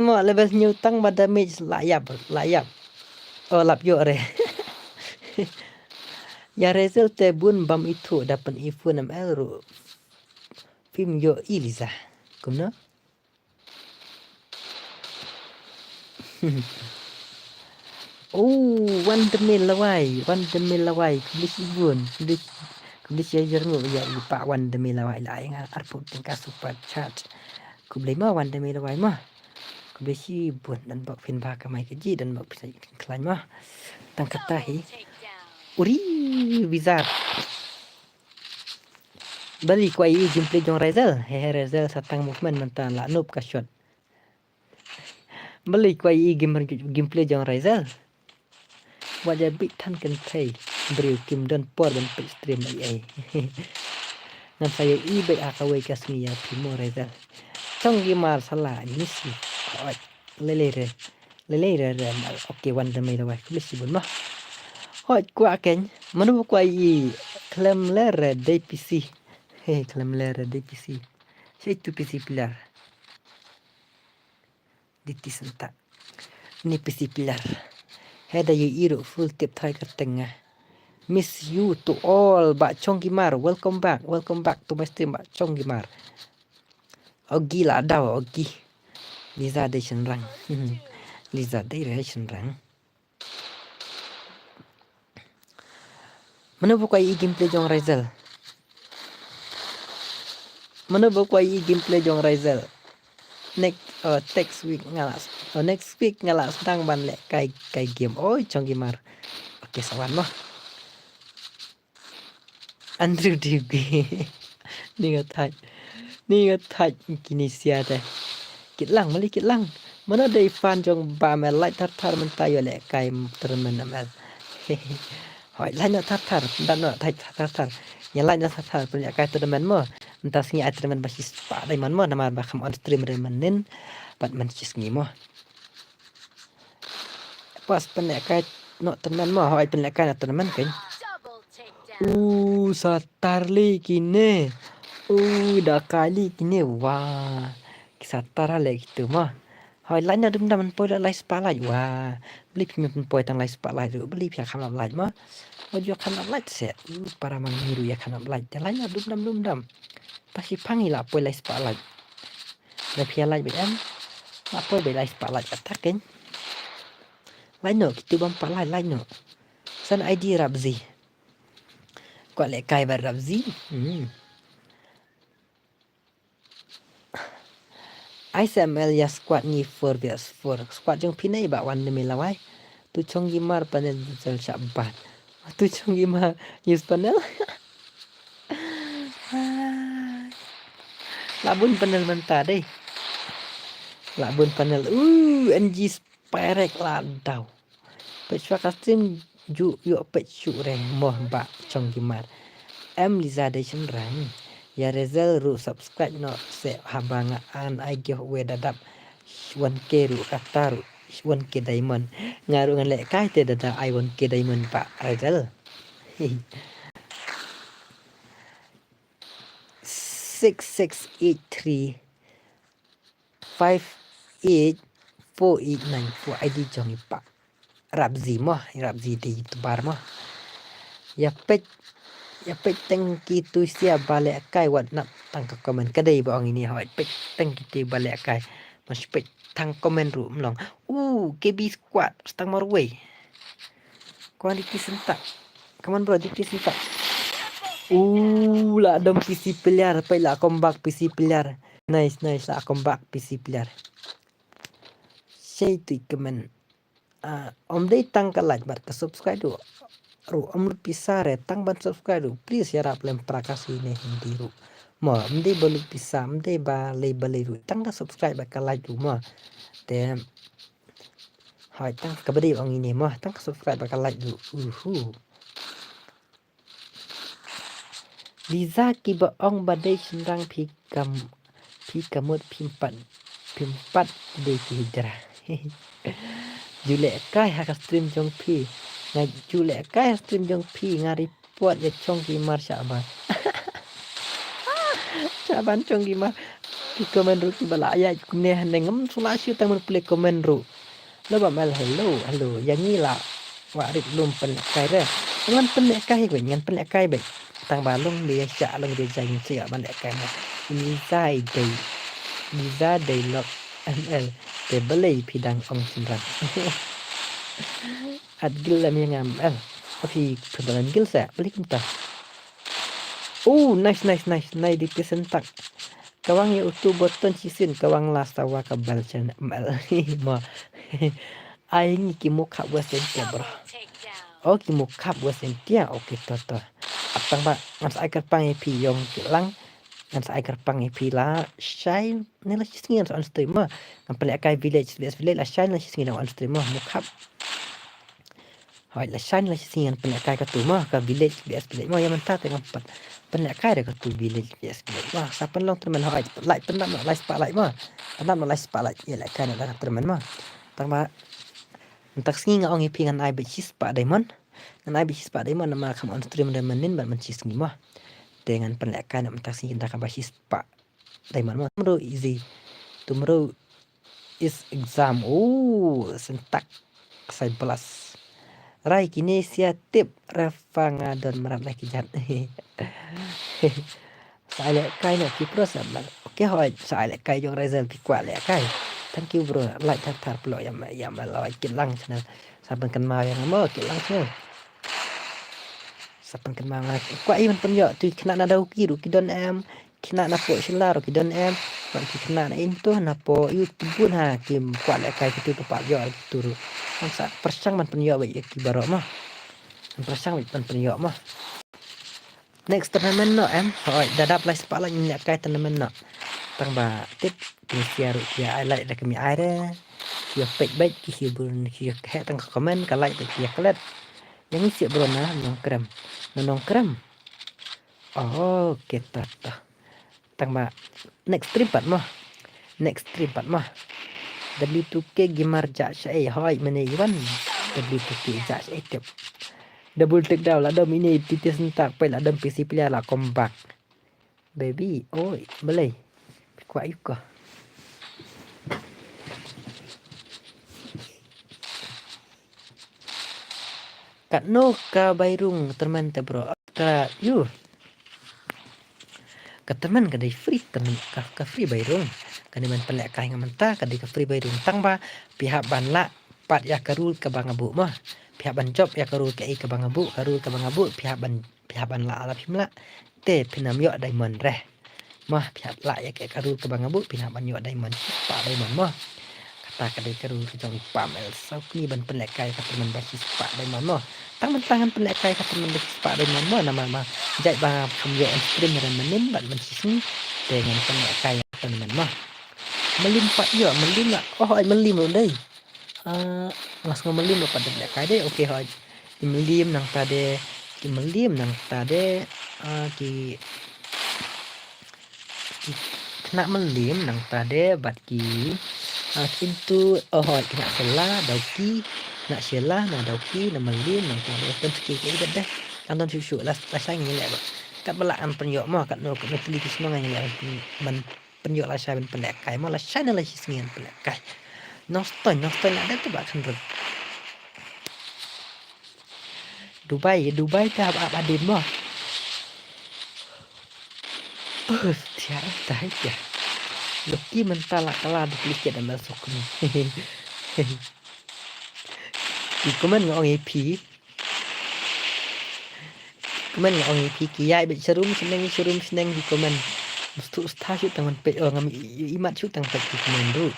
Mo level hynñiew tang ba damage la ïap, la ïap. Oh, lap ïoh re. Ïa result te bun bam ithuh da pyn-i phone M L ruh. Phim ïoh i Liza. Kumno? Oh, Wan Demi Lawai, Wan Demi Lawai. Khublei shibun, khublei, khublei shi hajar nguh ïa i Bah Wan Demi Lawai la ai nga arphew tyngka super chat. Khublei mo Wan Demi Lawai mo. Khublei shibun, don bok phin bha kamai kajih, don bok phin sa ïa khlaiñ mo. Tang kata hi. Uri, wizard. Balei kwah ïohi gameplay jong Raizel? He he, Raizel sa tang movement mynta, la noob ka shot. Balei kwah ïohi game, gameplay jong Raizel? Wat ïa bit than kynthei briew kim don por ban peit stream ei ei. Ngan sa ïohi beit ha kawei ka sngi ïa phi mo Raizel. Chong Gamer sala, I miss you. Oi, lei lei re. Lei lei re re. Ok, Wan Demi Lawai. Khublei shibun mo. Hooid kwah kein. Mano ba kwah ïohi, khlem leh re dei P C. He, khlem leh re dei P C. Shei tu P C player. Diti senta. Ni P C player. He da ïohi ruh full tip try kyrteng nga. Miss you to all, Bah Chong Gamer. Welcome back. Welcome back to my stream, Bah Chong Gamer. Ogi la daw, ogi. Liza dei shynrang. Liza dei re shynrang. Mano ba kwah ïohi gameplay jong Raizel? Mano ba kwah ïohi gameplay jong Raizel? Next, uh, next week nga la, uh, next week nga la sdang ban lehkai kai game. Oi, Chong Gamer. Ok, sa wan mo. Andrew Duke. Ni nga thait. Ni nga thait kine sia te. Kit lang, mali kit lang. Mano dei fan jong Bah M L, like thar thar mynta ïoh lehkai tournament M L. Hooid, like noh thar thar, dan noh thait thar thar. Ïa like noh thar thar, pynlehkai tournament mo. Mynta sngi ai tournament ba shispah diamond mo, namar ba kham on stream re mynnin. Bad man shi sngi mo. Pas pynlehkai noh tournament mo, hooid pynlehkai noh tournament kein. U, sa tar lei kine. U, da kai lei kine. Wah. Ki sa tar lei kitu mo. Hooid, like noh dum dam, poi la lai spah like. Wah. Balei phim poi tang lai spah like ruh. Balei phi ïa kham lap like mo. Hooid ïa kham lap like se. U, para mang ni ruh ïa kham lap like. Te like noh dum dam dum dam. Pasi pang i la poi lai spah like. Da phi ïa like bad em. La poi bad lai spah like kata kein. Like noh, kitu bym pat like, like noh. San I D Rabzi. Kwah lehkai bad Rabzi. Hmm. I S M L ïa squad ngi four versus four. Squad jong phi nei ba wan ne me lawai. Tu Chong Gamer panel sel sha bat. Tu Chong Gamer use panel. La bun panel mynta dei. La bun panel. Uh, N G Spirek la daw. Peit shuwa ka stream ju ïoh peit shuh re moh ba Chong Gamer. Em Liza dei shynrang. Ïa Razel ruh subscribe noh se haba nga an ai giveaway da dap one K ruh kata ruh one K diamond. Nga ruh ngan lehkai te da da ai one K diamond ba Razel. Six six eight three five eight four eight nine four I D jong i pa. Rabzi mo, Rabzi dei YouTuber mo. Ïa peit, ïa peit teng kitu sia ba lehkai wat nap tang ka comment ka dei ba ong ini hoi peit teng kitu ba lehkai. Mas peit tang comment ruh mlong. Uh, K B squad stang marwei. Kwan diti sentak. Come on bro, diti sentak. Uh, la dom P C player, peit la comeback P C player. Nice, nice, la comeback P C player. Sei tu i comment. Ah, ym dei tang ka like bad ka subscribe ruh. Ruh ym lut pisa re tang ban subscribe ruh. Please ïarap lem para Khasi ne Hindi ruh. Mo, ym dei ba lut pisa, ym dei ba lei ba lei ruh. Tang ka subscribe bad ka like ruh mo. Te Ai, tang ka beri ong ini mo, tang ka subscribe bad ka like du. Uhu. Liza kiba ong ba dei shynrang phi kam, phi kamut phim pat, phim pat dei ki hijra. Ju leh kai ha ka stream jong phi. Nga ju leh kai ha stream jong phi nga report ïa chong ki mar shaban. Shaban chong ki mar. Ki comment ruh kiba la ïa kumne haneng ngam sula shu tang mun pule comment ruh. Lo ba mel hello, hello. Ïa ngi la. Wa rit lum pynlehkai re. Ngan pynlehkai beit, ngan pynlehkai beit. Tang ba long de sha long de jai ngi sha ban lehkai mo. Ini zai dei. Ini zai dei lok M L. Te balei phi dang ong shynrang. At gil lam ïa nga M L. Phi phi balan gil sa. Balei kumta. Oh, nice, nice, nice. Nai di pisen tak. Kawang ïa utu button shisien kawang la sawa ka bell channel. Mo. Ai ngi ki mukha West India bro. Oh ki mukha West India. Okay to to. Atang ba ngan sa ai kyrpang ïa phi ïong ki lang. Ngan sa ai kyrpang ïa phi la shine ne la shisngi ngan sa on stream mo. Ngan pynlehkai village village village la shine la shisngi ngan on stream mo. Mukha. Hoi la shine la shisngi ngan pynlehkai katu mo ka village V S village mo ïa mynta te ngam pat pynlehkai da katu village V S village mo sa pynlong tournament hoi lai pyndap noh lai spah lai mo pyndap noh lai spah lai ïa lehkai noh da ka tournament mo tang ba mynta ka sngi nga ong ïa phi ngan ai beit shi spah diamond ngan ai beit shi spah diamond namar kham on stream da mynnin bad mynta ka sngi mo te ngan pynlehkai noh mynta ka sngi da kaba shi spah diamond mo tomorrow easy tomorrow is exam. Oh, syntak sai belas. Rai kine sia tip refa nga don mrad leh ki jat. Sa ai lehkai noh ki pro sa bal. Okay hoi sa ai lehkai jong Razel ki kwah lehkai. Thank you bro. Like thar thar plo ïa ma ïa ma loi ki lang channel. Sa pynkynmaw ïa nga mo ki lang channel. Sa pynkynmaw nga kwah i ban pynïoh tu khynnah na Dawki ruh ki don em. Khynnah na Pok Shella ruh ki don em. Bad ki khynnah na Into na Pok Ïu ki bun ha ki kwah lehkai kitu ki pat ïoh kitu ruh. Ngan sa pyrshang ban pynïoh bad ïa ki baroh mo. Ngan pyrshang bad ban pynïoh mo. Next tournament noh em. Hoi da dap lai spah lai ngin lehkai tournament noh. Tang ba tip ki sia ruh ki ai lai da kami ai re. Ki ïa peit bad ki hi bun ki ïa heh tang ka comment ka lai da ki ïa klet. Ïa ngi siap bro na Nongkrem. Na Nongkrem. Oh, kita ta. Tang ba next stream pat mo. Next stream pat mo. W two K gamer ja sha ei hoi mene iwan. W two K ja sha ei tip. Double take down la dom ini titis ntak pai la dom P C player la comeback. Baby, oi, belai. Kuat yuka. Katno ka bairung termen te bro. Ka yu. Ka termen ka dei free termen ka, ka free bairung. Ka ni man pelek kai nga menta ka dei ka free bairung tang ba pihak ban la pat ya ka rule ka bang abu mo. Pihak ban job ya ka rule ka ei ka bang abu ka rule ka bang abu pihak ban pihak ban la ala phim la. Te phin ym ïoh diamond reh. Mah phi hap lah ïa ka karu ka bang abu phi hap ban ïoh diamond. Spah diamond mah. Kata ka dei karu ka jong i Pam el sau kni ban pynlehkai ka tymmen ba shi spah diamond mah. Tang ban tang ban pynlehkai ka tymmen ba shi spah diamond mah namar ma jait ba kham ïoh on stream ram manin bad ban shi sngi. Te ngan pynlehkai ka tymmen mah. Malim pat ïoh malim lah. Oh ai malim ruh dei. Ah, nga sngew mlim ba pat dep lehkai de. Okay hoi. Ki mlim nangta de. Ki mlim nangta de. Ah, ki ki khynnah mlim nangta de bad ki ah, kintu oh hoi khynnah sela dauki khynnah sela na dauki na mlim nangta de kan ski ke de de kan don shu shu las las ngi leh ba kat ba lah an pynïoh mo kat no kat no tli ki shnong ngi leh ban pynïoh lashai ban pynlehkai mo lashai na la shi sngi ban pynlehkai. Nongstoiñ nongstoiñ la dep te ba kynrut. Dubai Dubai te hap hap hadien mo. Tiar tai tiar. Loki mynta la kala duplicate ML sokni. Ki comment nga ong ïa phi. Comment nga ong ïa phi ki ïai bad sharum shneng sharum shneng ki comment. Mustu sta shu tang man pet oh ngam i mat shu tang pet ki comment ruh.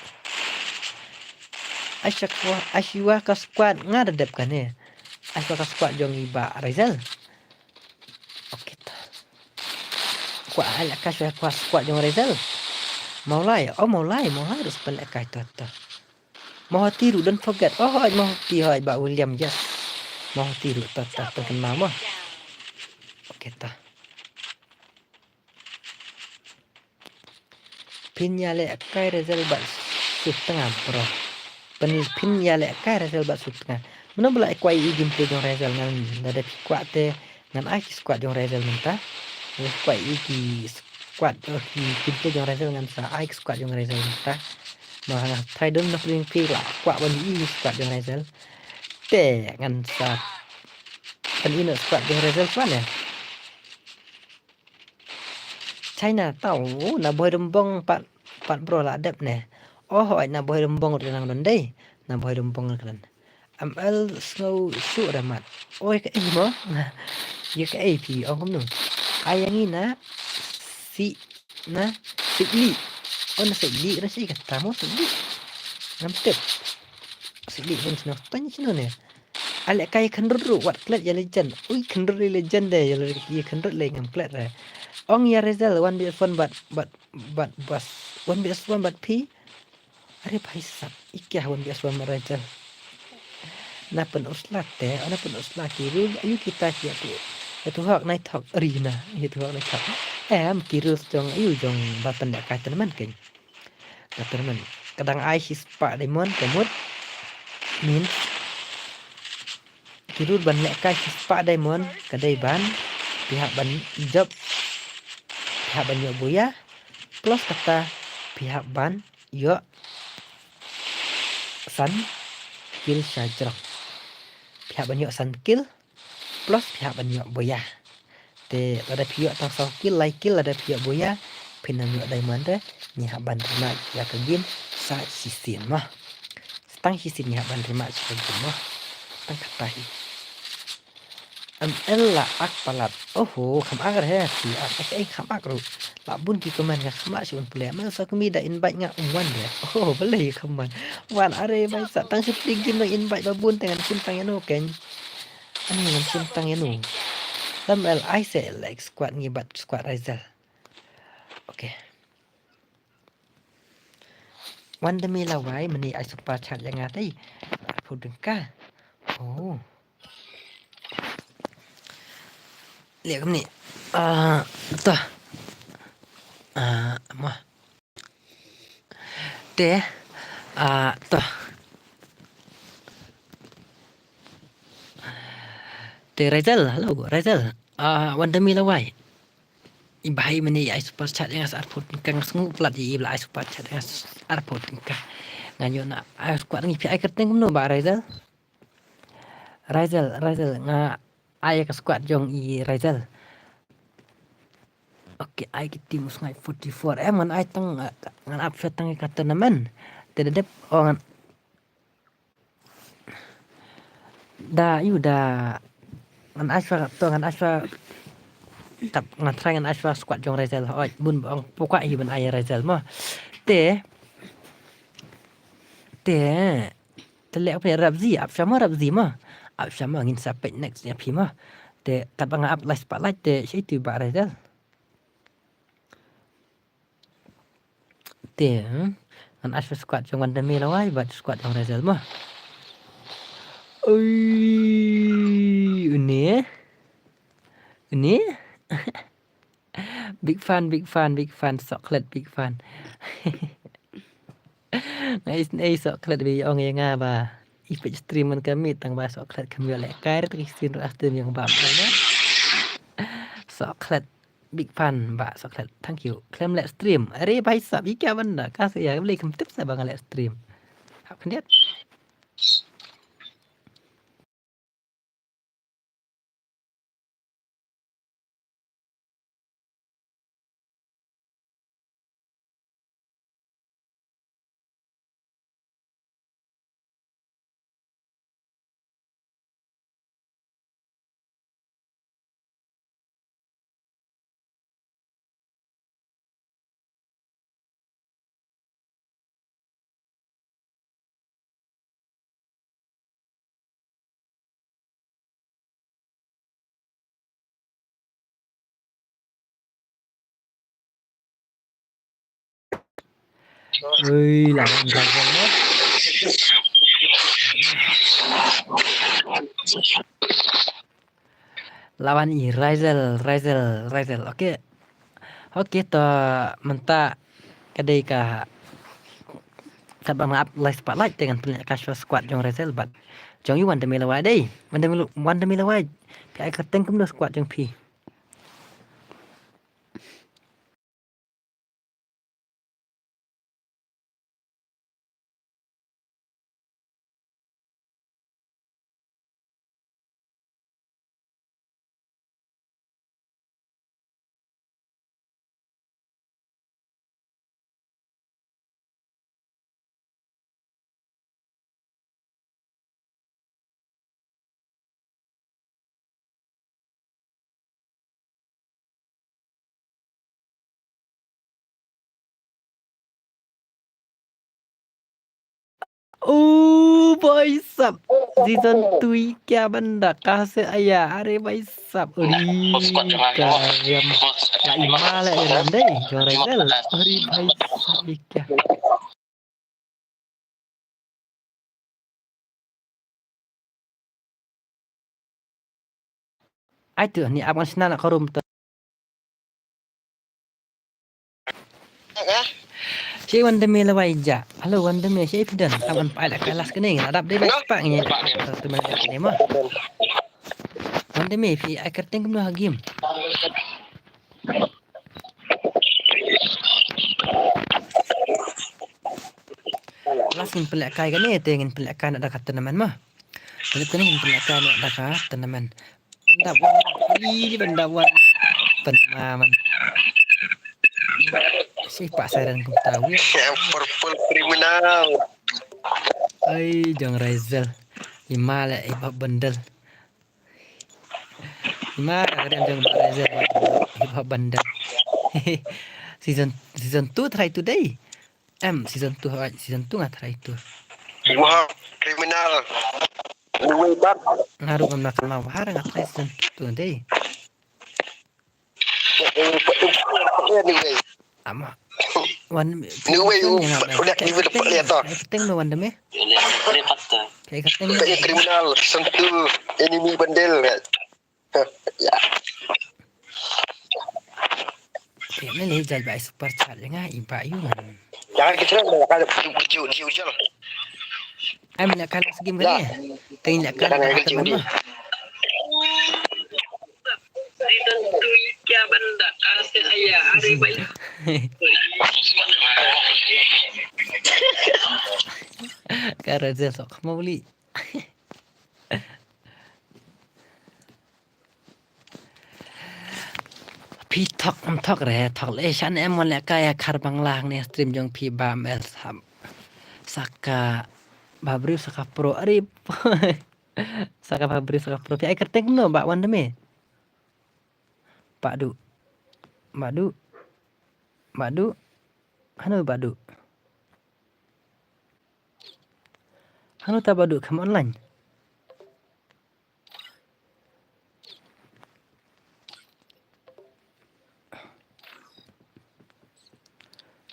Ashwa ka squad nga da dep kane. Ashwa ka squad jong i ba Razel. Okay ta. Kwa ala ka shwa kwa squad jong Razel. Maulai, oh maulai, maulai rus pynlehkai ta ta. Mohoti ruh, don't forget. Oh, hooid, Mohoti, hooid, Bah William, yes. Mohoti ruh, ta, ta, ta, kynmaw mo. Okay, ta. Phin ïalehkai Razel bad Sutnga, bro. Phin, phin ïalehkai Razel bad Sutnga. Mano ba la kwah ïohi gameplay jong Razel, ngan, lada phi kwah te ngan ai ki squad jong Razel mynta. Lada phi kwah ïohi ki squad, oh, ki gameplay jong Razel, ngan sa ai ki squad jong Razel mynta. Mo, nga tharai don na pdeng phi la kwah ban ïohi squad jong Razel. Te ngan sa pyni noh squad jong Razel shuwa ne. China, tau, na Bhoi Rymbong pat, pat bro la dep ne. Oh, hooid, na Bhoi Rymbong ruh nang don dei. Na Bhoi Rymbong ruh ka don. M L Sngewsuk Ramat. Oi, kaei mo? Ïa kaei phi ong kumno? Ai ïa ngi na si, na Sikli. Oh, na Sikli, na si kata mo Sikli. Ngam tip. Sikli, don sino, tang sino ne. Ai lehkai Khynrut ruh, wat klet ïa Legend. Ui, Khynrut ïa Legend de, ïa le-, ïa Khynrut lei ngam klet re. Ong ïa Razel, one versus one bad, bad, bad, bad, one versus one bad phi. Are bhai sab, i kya one versus one bad Razel. Na pyn usla te, na pyn usla ki rul, ayu kita ki atu. Atu hok nai thok, arena, atu hok nai thok. Em, ki rul jong, ayu jong, ba pyn da ka tournament keng. Ka tournament. Ka dang ai shispah diamond, ka mut. Means. Ki rul ban lehkai shispah diamond, ka dei ban. Phi hap ban jop. Phi hap ban ïoh buya. Plus kata, phi hap ban ïoh san kill sha jrong. Phi hap ban ïoh san kill. Plus phi hap ban ïoh buya. Te lada phi ïoh tang saw kill, lai kill lada phi ïoh buya, phin ym ïoh diamond re, ngi hap ban ri match ïa ka game sa shisien mo. Tang shisien ngi hap ban ri match ïa ka game mo. Tang kata hi. M L la ak palat. Oho, kham ak re, phi ak, eh, eh, kham ak ruh. La bun ki comment nga kham lah shuh ban pule. M L sa kumi da invite nga um wan re. Oh, balei kham wan. Wan are bhai sa tang shu pule game nang invite ba bun te ngan shim tang ïano keng. Ani ngan shim tang ïano. Lam el ai se like squad ngi bad squad Razel. Okay. Wan da me lawai mani ai super chat ïa nga tei. Arphew tyngka. Oh. Lihat kum ni. Ah, toh. Ah, mah. Te, ah, toh. Te Razel, hello, Razel. Ah, wan da me lawai. I bhai mani ai super chat ïa nga sa arphew tyngka, nga sngew palat i ba la ai super chat ïa nga sa arphew tyngka. Nga ïoh na ai squad ngi phi ai kyrteng kumno ba Razel. Razel, Razel, nga ai ka squad jong i Razel. Okay, ai ki team u sngai forty-four. Em ngan ai tang, eh, ngan ap sha tang ka tournament. Te da dep, oh, ngan da, yu da. Ngan ai sha to, ngan ai sha. Tap, ngan try ngan ai sha squad jong Razel. Oi, bun ba ong pukwa hi ban ai Razel mo. Te. Te. Te leh phi Rabzi, ap sha mo Rabzi mo. Ap sha mo ngin sa peit next ïa phi mo. Te kat ba nga ap live spotlight te shi tu ba Razel. Te, hmm? Ngan ai sha squad jong wan da me lawai bad squad jong Razel mo. Ui, une. Une. Big fan, big fan, big fan, Soklet, big fan. Nga isynei Soklet ba ong ïa nga ba i peit stream man ka miet tang ba Soklet kam ïoh lehkai te ki sien ruh stream ïa nga bam. Soklet, big fan ba Soklet. Thank you. Khlem leh stream. Are bhai sab i kya banda ka sa ïa Blei kam tip sa ba nga leh stream. Hap khyndiat. Ui, la wan Razel mo. La wan i Razel, Razel, Razel. Okay. Okay, to mynta ka dei ka, katba nga ap lai spotlight te ngan pynlehkai sha squad jong Razel bad jong i Wandame Lawai dei. Wandame, Wandame Lawai. Phi ai kyrteng kumno squad jong phi? Oh, bhai sab. Season two i kya banda? Kahan se aaya? Are bhai sab. Uri, ka riam. La ima la riam dei. Jong Razel. Uri, bhai sab, i kya. Ai tu, ni ap ngan shna na ka room tu. Shi Wandame Lawai ja. Hello, Wandame, shi phi don. Ap ngan pynlehkai last kane, ngan ap dei ba spah ngi. Tu man kane ma. Wandame, phi ai kyrteng kumno ha game? Last ngin pynlehkai kane, te ngin pynlehkai na da ka tournament ma. Te kane ngin pynlehkai na da ka tournament. Ban dap wan, ih, ban dap wan. Pynma man. Shi pa siren kumta wi. Purple criminal. Ai, jong Razel. Ima la, i Bah Bendel. Ima, ka dei jong Bah Razel, i Bah Bendel. Season, season two try today. Em, season two, hooid, season two nga try tu. Wah, criminal. Anyway, bad. Nga ruh ngam lah kynmaw ba ha nga try season two dei. Anyway. Ama. Wan, anyway, udah even dapat lihat tau. Ai kyrteng no Wandame. Ai kyrteng no. Criminal, season two, enemy Bendel. Ya. Te ne le jai ba ai super chat nga i ba yu ngan. Jangan kita nak kena kena kena kena. Ai mena kala segi mene. Te ina kala kena kena. Kara je sok mau li. Phi thok, em thok re, thok le shan em wan lehkai ïa khar Bangla hangne stream jong phi ba mel sap. Saka ba briew saka pro arip. Saka ba briew saka pro. Phi ai kyrteng kumno ba wan da me. Badu. Badu. Badu. Hano Badu. Hano ta Badu kam online.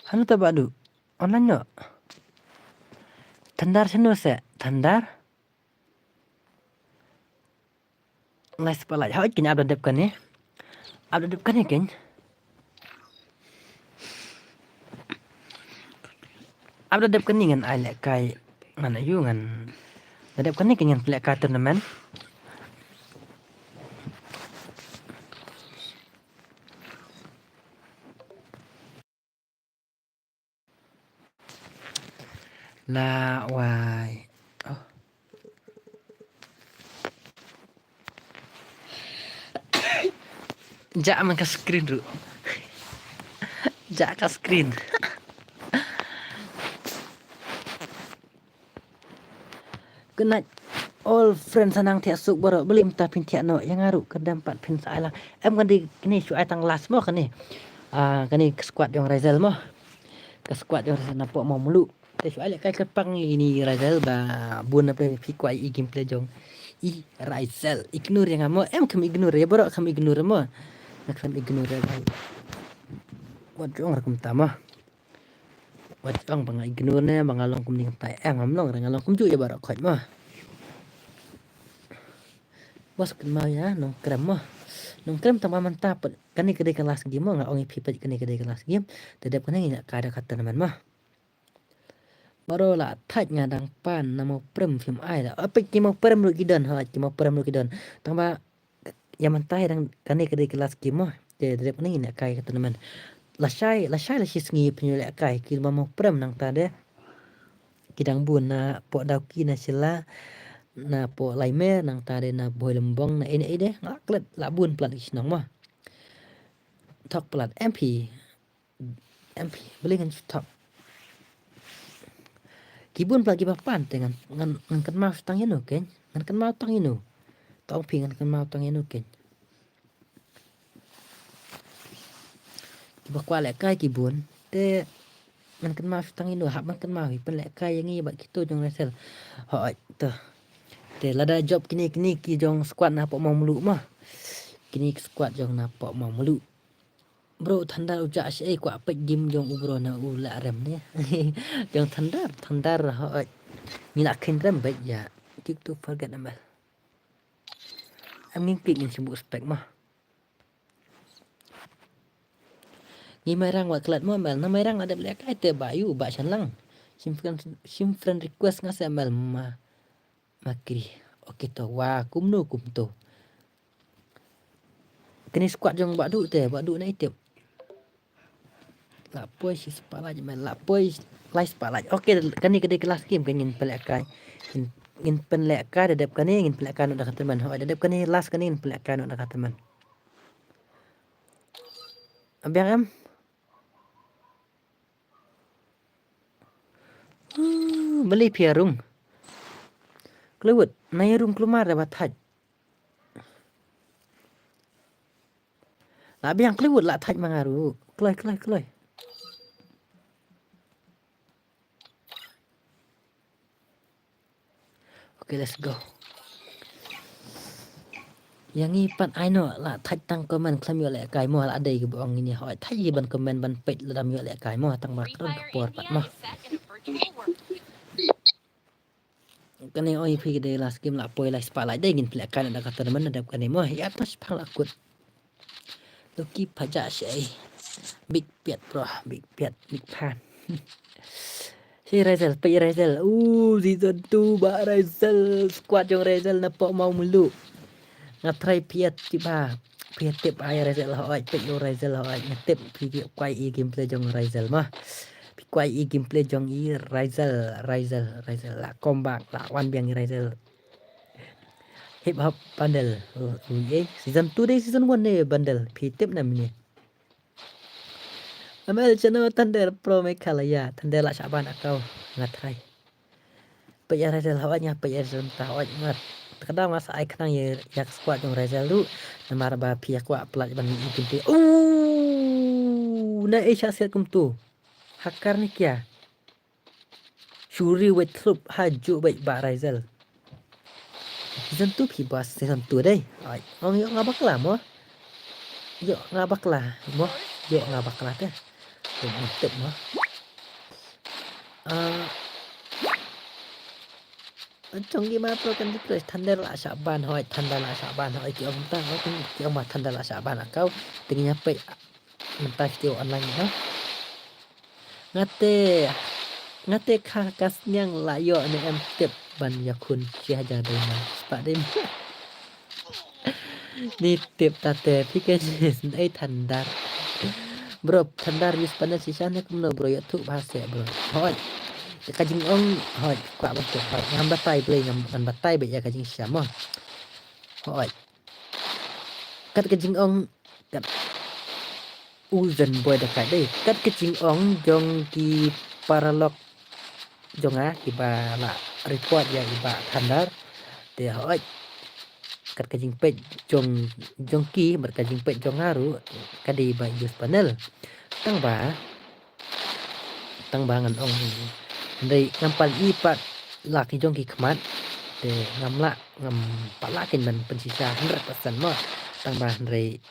Hano ta Badu online no. Thandar sino se thandar. Lai spotlight. Hooid kin ap da dep kane. Ap da dep kane kin. Ap da dep kane ngan ai lehkai ngan ayu ngan. Da dep kane kin ngan lehkai tournament. La wai. Oh. Ja man ka screen ru. Ja ka screen. Good night. All friends, sa nang thiah suk baroh, beli mynta phin thiah noh, ïa nga ruh ka dam pat phin sa ai lang. Em kane kane shu ai tang last mo kane. Ah, kane ka squad jong Razel mo. Ka squad jong Razel na pok mo mulu. Te shu ai lehkai kyrpang ïa ini Razel ba bun na phi kwah i gameplay jong i Razel. Ignore ïa nga mo, em kam ignore ïa baroh kam ignore mo. Nga kam ignore ïa ba. Wat jong ra kumta mo. Wat ong ba nga ignore ne ba nga long kumne kumta, em, ngam long re, nga long kumjuh ïa baroh khoit mo. Bos kynmaw ïa Nongkrem mo. Nongkrem tang ba mynta pat kane ka dei ka last game mo, nga ong ïa phi pat kane ka dei ka last game. Te dep kane ngin ïa kai da ka tournament mo. Baroh la thait nga dang pan na Mawprem phim ai la. Apet ki Mawprem ruh ki don, ha, ki Mawprem ruh ki don. Tang ba ïa mynta ïa dang kane ka dei ka last game mo. Te dep kane ngin ïa kai ka tournament. Lashai, lashai la shi sngi phin ïoh lehkai, ki ba Mawprem nangta de. Ki dang bun na poh Dawki, na Shella, na poh Laimer, nangta de na Bhoi Lembong, na ine ine de. Nga klet la bun palat ki shnong mo. Thok palat M P. M P, balei ngan shu thok? Ki bun palat ki ba pan te ngan, ngan, ngan kynmaw shu tang ïa no kein. Ngan kynmaw tang ïa no. Tang phi ngan kynmaw tang ïa no kein. Ki ba kwah lehkai ki bun te ngan kynmaw shu tang ïa no, hap ban kynmaw hi pynlehkai ïa ngi bad kito jong Raisel. Hooid to. Te lada jop kine, kine ki jong squad na poh Mawmluh mo. Kine ki squad jong na poh Mawmluh. Bro, Thunder u jah shaei, kwah peit game jong u bro na u lah rem ne. Jong Thunder, Thunder hooid. Ngi lah khein rem beit ïa. Click to forget M L. Em ngin click ngin shim buh spec mo. Ngi Mairang wat klet mo M L, na Mairang la dep lehkai te ba ïu ba shan lang. Shim friend, shim friend request nga sa M L ma. Makri. Okay to, wa kumno kumto. Kane squad jong Bah Duh te, Bah Duh na itep. La poi shi spotlight man, la poi lai spotlight. Okay, kane ka dei ka last game, kan ngin pynlehkai. Ngin, ngin pynlehkai da dep kane, ngin pynlehkai noh da ka tymmen. Hooid, da dep kane last kane ngin pynlehkai noh da ka tymmen. Abiang em. Balei phi ïa rung? Kloi wut, na ïa rung klumar da ba thait. La biang kloi wut la thait ma nga ruh. Kloi, kloi, kloi. Okay, let's go. Ïa ngi pat ai noh la thait tang comment khlem ïoh lehkai mo, la dei ki ba ong ngin ïa hoi thait hi ban comment ban peit lada ym ïoh lehkai mo, tang ba kren ka por pat mo. Kane oi phi ka dei last game la poi lai spotlight dei ngin pynlehkai noh da ka tournament da dep kane mo. Ïa ta shipang la kut. Lucky pha jah shaei. Big piat bro, big piat, big fan. Shi Razel, peit Razel. Uh, season two Bah Razel. Squad jong Razel na poh Mawmluh. Nga try phi ïa tip ha. Phi ïa tip ha ïa Razel hooid, peit ïa u Razel hooid. Nga tip phi kwah ïa gameplay jong Razel mo. Phi kwah ïa gameplay jong i Razel, Razel, Razel. La comeback, la wan biang i Razel. Hip hop bundle. Ui, eh, season two dei season one ne bundle. Phi tip na mini. M L channel Thunder Pro Meghalaya. Thunder la shah ban account. Nga try. Peit ïa Razel hooid, nga peit ïa Razel mynta hooid, nga. Te ka daw nga sa ai khnang ïa, ïa ka squad jong Razel ruh. Namar ba phi ïa kwah pynlait ban ïa i kynti. Ooh, na ei shah siat kumtu. Hacker ne kya? Shuri wet thlup ha ju beit Bah Razel. Season two phi ba season two dei. Ai, ong ïoh nga bakla mo. Ïoh nga bakla mo. Ïoh nga bakla te. Ïoh nga tip mo. Ah. Chong gi ma pro kan di crash Thunder la shah ban hoi, Thunder la shah ban hoi ki ong ta, ki ong ma Thunder la shah ban account. Te ngi ïa peit mynta ki online mo. Nga te, nga te kha ka sniang la ïoh ne em tip ban ïakhun shi hajar dei ma. Spah dei ma. Ni tip ta te, phi ke jis, ei Thunder. Bro, Thunder use panel shisha ne kumno bro, ïoh thuh bha se bro. Hoi. Ïa ka jingong, hoi, kwah ban tip hoi. Ngam batai blei, ngam, ngam batai ba ïa ka jingshisha mo. Hoi. Kat ka jingong, kat u Zen Boy da kai dei. Kat ka jingong jong ki paralok jong nga kiba la report ïa i Bah Thunder. Te hooid. Kat ka jingpeit jong, jong ki, bad ka jingpeit jong nga ruh, ka dei ba use panel. Tang ba, tang ba ngan ong. Hynrei ngam pat i pat la ki jong ki khmat. Te ngam lah, ngam pat lah kin ban pynshisha hundred percent mo. Tang ba hynrei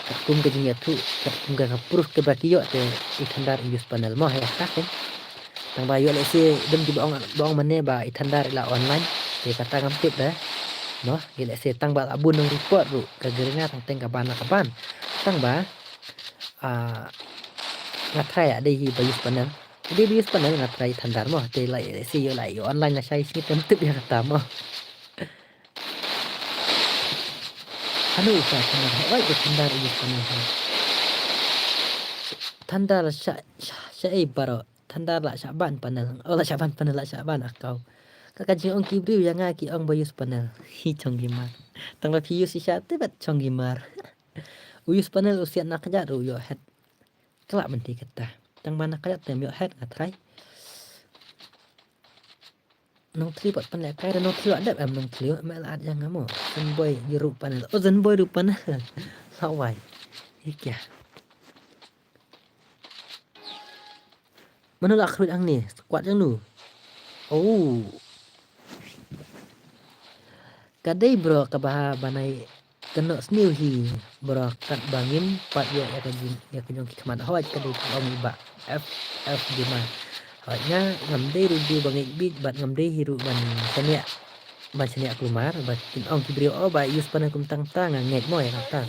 Katkum ka jingïathuh, katkum ka, ka proof kaba ki ïoh te i Thunder i use panel mo, hei kata kein. Tang ba ïoh lehse don kiba ong, ba ong mane ba i Thunder i la online, te kata ngam tip de. Mo, ïoh lehse tang ba la bun nong report ruh, ka gring nga tang teng ka ban la ka ban. Tang ba, ah, nga try ïa dei hi ba use panel. Dei ba use panel nga try Thunder mo, te la ïoh lehse ïoh la ïoh online la shai sngi te ngam tip ïa kata mo. Hanu uta Thunder, hooid, Thunder use panel ha. Thunder sha, sha, sha ei baroh. Thunder la shah ban panel. Oh, la shah ban panel, la shah ban account. Ka, ka jingong ki briew ïa nga ki ong ba use panel. Hi chong ki mar. Tang ba phi use shisha te bad chong ki mar. U use panel u siat na kjat ruh ïoh head. Ka lah ban dei kata. Tang ba na kjat te ïoh head nga try. Nongthliew pat pan lehkai, nongthliew la dep em, nongthliew em la at ïa nga mo. Zenboy ruh panel. Oh, Zenboy ruh panel. Lawai. Hi kya. Mano la khrui hangne, squad jong nu. Oh. Ka dei bro kaba ha ban ai kynnoh sniew hi bro, katba ngim pat ïoh ïa ka jing, ïa ka jong ki khmat, hooid ka dei ka ong i Bah F F Dima. Hooid nga ngam dei ruh briew ba ngeit beit bad ngam dei hi ruh ban shaniah, ban shaniah kulmar, bad kin ong ki briew oh ba use panel kumta kumta nga ngeit mo ïa kata.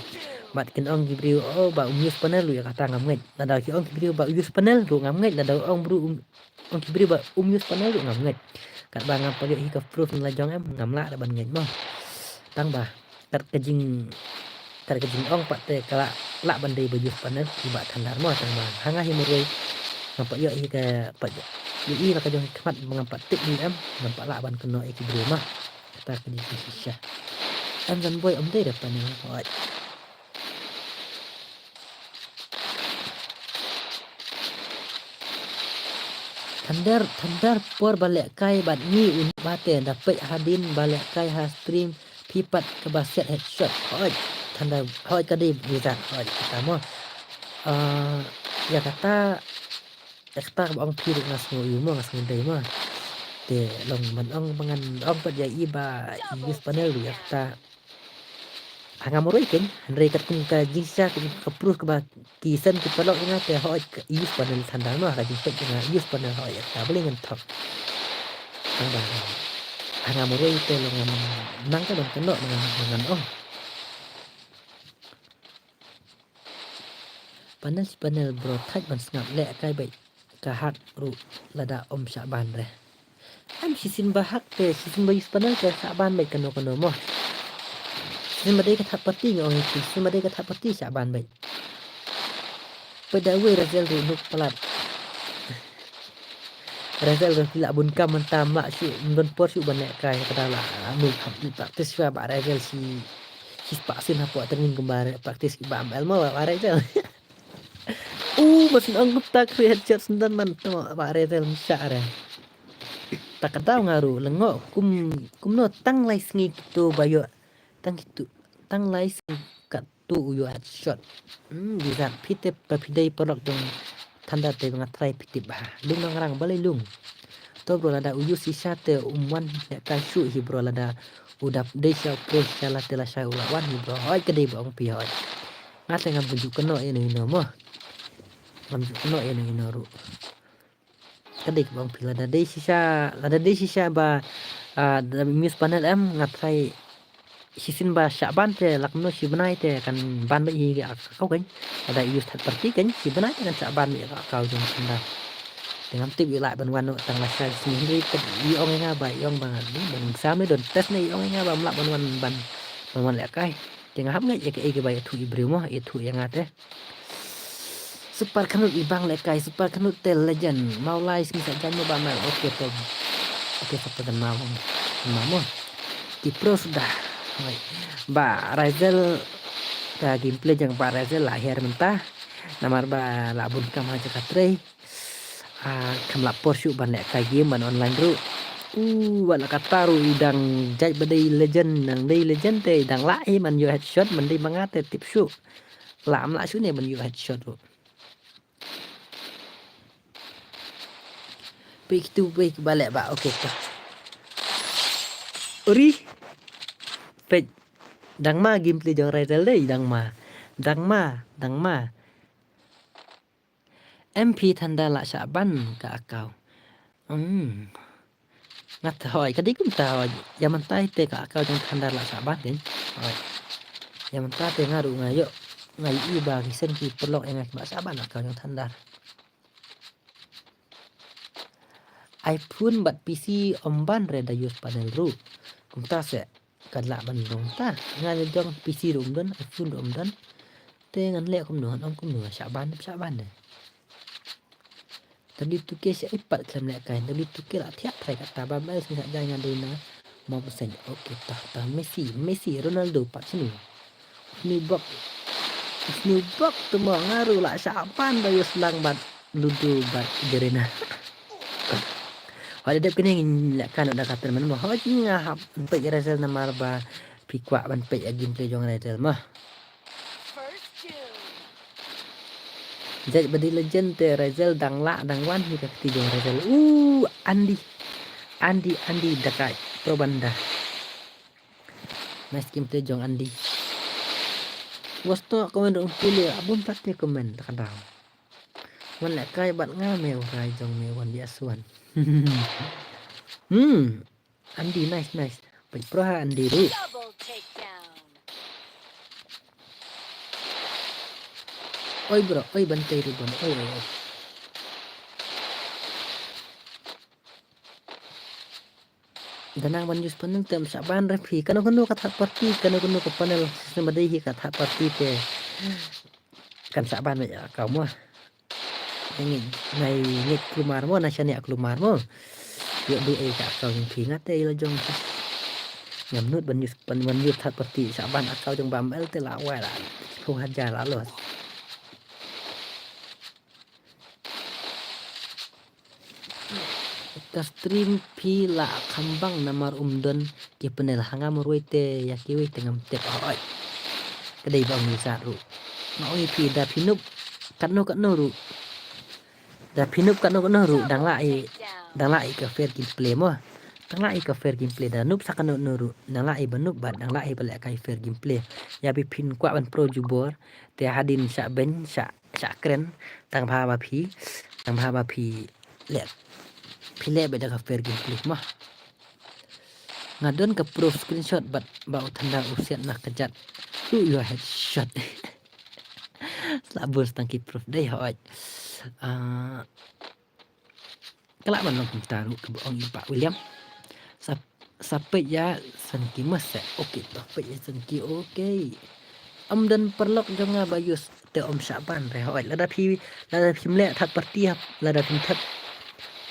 Bad kin ong ki briew oh ba um use panel ruh ïa kata ngam ngeit. Lada ki ong ki briew ba use panel ruh ngam ngeit, lada ong briew um ong ki briew ba um use panel ruh ngam ngeit. Katba ngam pat ïoh hi ka proof na la jong em, ngam lah da ban ngeit mo. Tang ba kat ka jing, kat ka jingong pat te ka lah, lah ban dei ba use panel i Bah Thunder mo, tang ba ha nga hi marwei ngam pat ïoh hi ka, pat ïoh hi la ka jong ki khmat ba ngam pat tip hi em, ngam pat lah ban kynnoh ïa ki briew mo. Kata ka dei ka shisha. Em Zenboy um dei da panel, hooid. Thunder, Thunder por ba lehkai bad ngi un ba te da peit hadien ba lehkai ha stream phi pat kaba siat headshot. Hooid, Thunder, hooid ka dei Wizard, hooid kata mo. Ah, ïa kata, ïa kata kaba ong phi ruh nga sngew ïoh mo, nga sngew dei mo. Te long ban ong ba ngan ong pat ïa i ba i use panel ruh ïa kata. Ha nga marwei kein, hynrei katkum ka jingshisha, katkum ka proof kaba ki send ki paralok ïa nga te hooid ka use panel Thunder mo, ha ka jingpeit ïa nga use panel hooid ïa kata balei ngan thok. Tang ba ha nga marwei te long ngan nang te ban kynnoh ngan, ngan ong. Panel shi panel bro, thait ban sngap lehkai beit. Ka hack ruh lada um shah ban re. Em shisien ba hack te, shisien ba use panel te shah ban beit kano kano mo. Shisien ba dei ka third party nga ong ïa phi, shisien ba dei ka third party shah ban beit. Peit da uwei Razel ruh nuk palat. Razel ruh phi lah bun kam mynta, ym lah shuh, ym don por shuh ban lehkai, ka da lah nuk hap practice shuwa Bah Razel shi, shi spah sien hapoh training kumba practice Bah M L mo Bah Razel. U, ba sien ong kumta khrui headshot sendon man to Bah Razel msha re. Ta ka daw nga ruh lyngngoh kum, kumno tang lai sngi kito ba ïoh, tang kito, tang lai sngi katto u ïoh headshot. Hmm, Wizard phi tip ba phi dei paralok jong Thunder te nga try phi tip bha. Lung nang rang balei lung. To bro lada u use shisha te um wan lehkai shuh hi bro lada u dap dei sha u pro shisha la te lashai u la wan hi bro. Hooid ka dei ba ong phi hooid. Nga te ngam ju kynnoh ïano ïano mo. Ngam ju kynnoh ïano ïano ruh. Ka dei kaba ong phi lada dei shisha, lada dei shisha ba, ah, da use panel em nga try shisien ba shah ban te la kumno shi bnai te kan ban beit hi ka account kein. Lada use third party kein shi bnai te kan shah ban beit ka account jong Thunder. Te ngam tip ïa lah ban wan noh tang lashai sngi hynrei pat i ong ïa nga ba i ong ba nga dei ban exam ne don test ne i ong ïa nga ba ym lah ban wan ban, ban wan lehkai. Te nga hap ngeit ïa kaei kaba ïathuh i briew mo, ïathuh ïa nga te. Super Khnut i bang lehkai, Super Khnut te legend. Mawlai sngi sa jan mo Bah Mel. Okay to. Okay to, Bah Mel. Mamo. Ki pro suda. Hoi. Bah Razel, ka gameplay jong Bah Razel la hiar mynta. Namar ba la bun kam ha jaka trei. Ah, kam lah por shuh ban lehkai game ban online ruh. Uh, wat la katta ruh i dang jait ba dei legend, nang dei legend te i dang lah hi ban ïoh headshot, ban dei ma nga te tip shuh. Lah ym lah shuh ne ban ïoh headshot ruh. Peit kitu peit kiba leh ba, okay to. Uri. Peit. Dang ma gameplay jong Razel dei, dang ma. Dang ma, dang ma. Em phi Thunder lah shah ban ka account. Hmm. Nga te hoi, ka dei kumta hoi. Ïa mynta te ka account jong Thunder lah shah ban kein. Hoi. Ïa mynta te nga ruh nga ïoh. Nga ïohi ba ki seng ki paralok ïa nga kiba shah ban account jong Thunder. iPhone bad P C ym ban re, da use panel ruh. Kumta se. Ka lah ban long ta. Nga la jong P C ruh ym don, iPhone ruh ym don. Te ngan leh kumno, ngan ong kumno, shah ban, shah ban de. W two K sha iPad khlem leh kai, W two K lah thiah trai kata ba mel sing sa jai nga dei na. Mo pesen, okay, tah, tah, Messi, Messi, Ronaldo, pat sini. Sniewbok, Sniewbok tu mo, nga ruh lah shah ban ba use lang bad Ludo bad Garena. Hoi da dep kane ngin leh kan da ka tournament mo. Hoi nga hap peit Razel namar ba phi kwah ban peit ïa gameplay jong Razel mo. Judge ba dei legend te Razel dang lah dang wan hi ka kti jong Razel. Uh, Andy. Andy, Andy da kai. Pro banda. Nice gameplay jong Andy. Was to comment ruh pule, abum pat te comment da ka daw. Wan leh kai bad nga me u rai jong me wan biang suan. Hmm. Andy, nice, nice. Peit pro ha Andy ruh. Double takedown. Oi bro, oi ban tei ruh ban. Oi, oi, oi. Da nang ban use panel te ym shah ban re phi. Kano kano ka third party, kano kano ka panel system ba dei hi ka third party te. Kan shah ban beit ïa ka mo. Ngi ngai ngi kulmar mo, na shane kulmar mo. Ïoh du ei ka account jong phi nga te ïa la jong. Ngam nud ban use pan ban use third party, shah ban account jong ba M L te la wai la. Phew hajar la los. Ka stream phi la kham bang namar um don ki panel, ha nga marwei te ïa kiwei te ngam tip. Oi. Ka dei ba ong ïa ruh. Nga ong ïa phi da phi nup katno katno ruh. Da phi nup katno katno ruh dang lah ïa, dang lah ïa ka fair gameplay mo. Dang lah ïa ka fair gameplay da nup sa katno katno ruh. Dang lah ïa ba nup bad dang lah ïa ba leh ka fair gameplay. Ïa phi phin kwah ban pro jubor te hadien shah beiñ shah shah kren, tang ba ba phi, tang ba ba phi leh, phi leh beit da ka fair gameplay mo. Nga don ka proof screenshot bad ba u Thunder u siat na ka jat. Ruh ïa headshot. Sla bus tang ki proof dei hoi. Ah, Ka lah ban long kumta ruh kaba ong i Bah William. Sa, sa peit ïa Sanki mas sa. Okay, to peit ïa Sanki, okay. Ym don paralok jong nga ba use te ym shah ban re hoi. Lada phi, lada phim leh third party hap, lada phim third,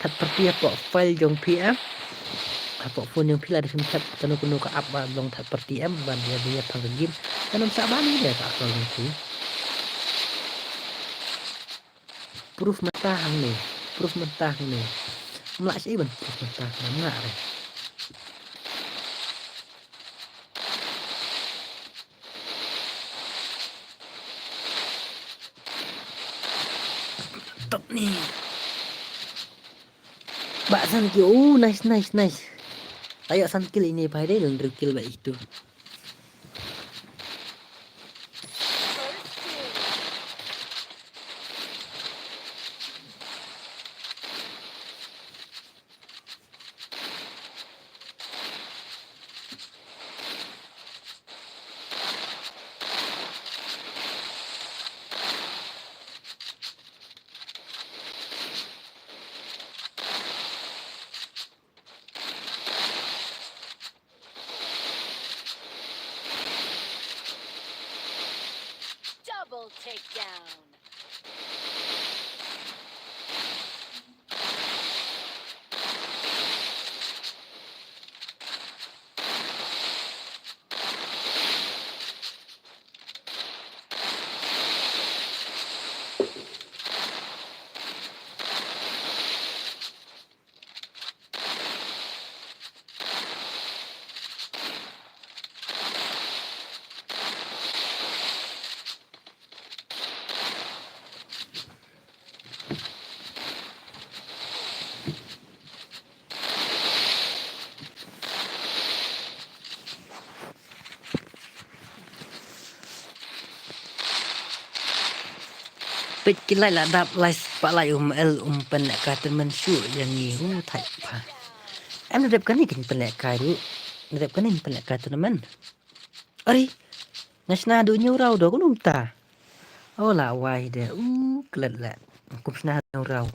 third party hapoh file jong phi em. Hapoh phone jong phi lada phim third kano kano ka app ba long third party em, ba dia dia phang ka game. Kan ym shah ban re ka account jong phi. Proof mynta hangne. Proof mynta hangne. Mla shi ban proof mynta hangne mla re. Top ni. Ba Sanki, oh, nice, nice, nice. Ayo Sanki ini pai dei, dan kill ba itu. Double takedown. Peit ki light la dap, light spah light, um el um pynlehkai tournament shuh ïa ngi, u thait pha. Em, na dep kane kin pynlehkai ruh. Na dep kane kin pynlehkai tournament. Ari, nga shna haduh hynñiew round, kumno mynta? O la wai de, u klet leh. Kum shna haduh hynñiew round.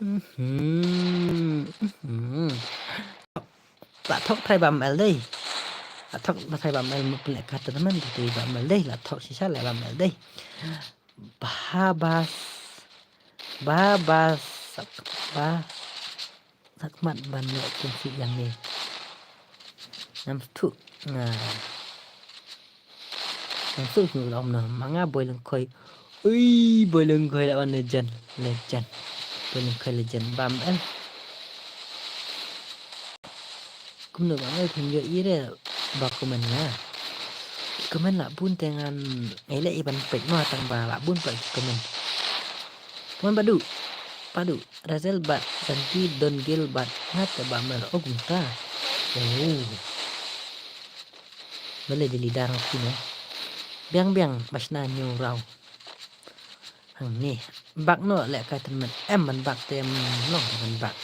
Mhm, mhm. La thok thai bam el dei. La thok thai bam el, mut pynlehkai tournament, thai bam el dei. La thok shisha leh bam el dei. Ba bas. Ba bas. Ba. Sakmat ban leh kumsi yang ni. Ngam sngewthuh nga. Ngam sngewthuh nga ong noh ma nga Boy Lyngkhoi. Ui, Boy Lyngkhoi lah wan legend, legend. Boy Lyngkhoi legend bam el. Kumno bam el, phin ïohi re ba comment nga. Ki comment lah bun te ngan, ngai leh i ban peit noh tang ba lah bun pat ki comment. Comment badu, badu. Razel bad Santi don gel bad nga te bam el, o kumta. Oh. Balei dei leader ngi ne. Biang biang ba shna hynñiew round. Hangne. Bak noh lehkai tournament, em ban bak te, em long ban bak.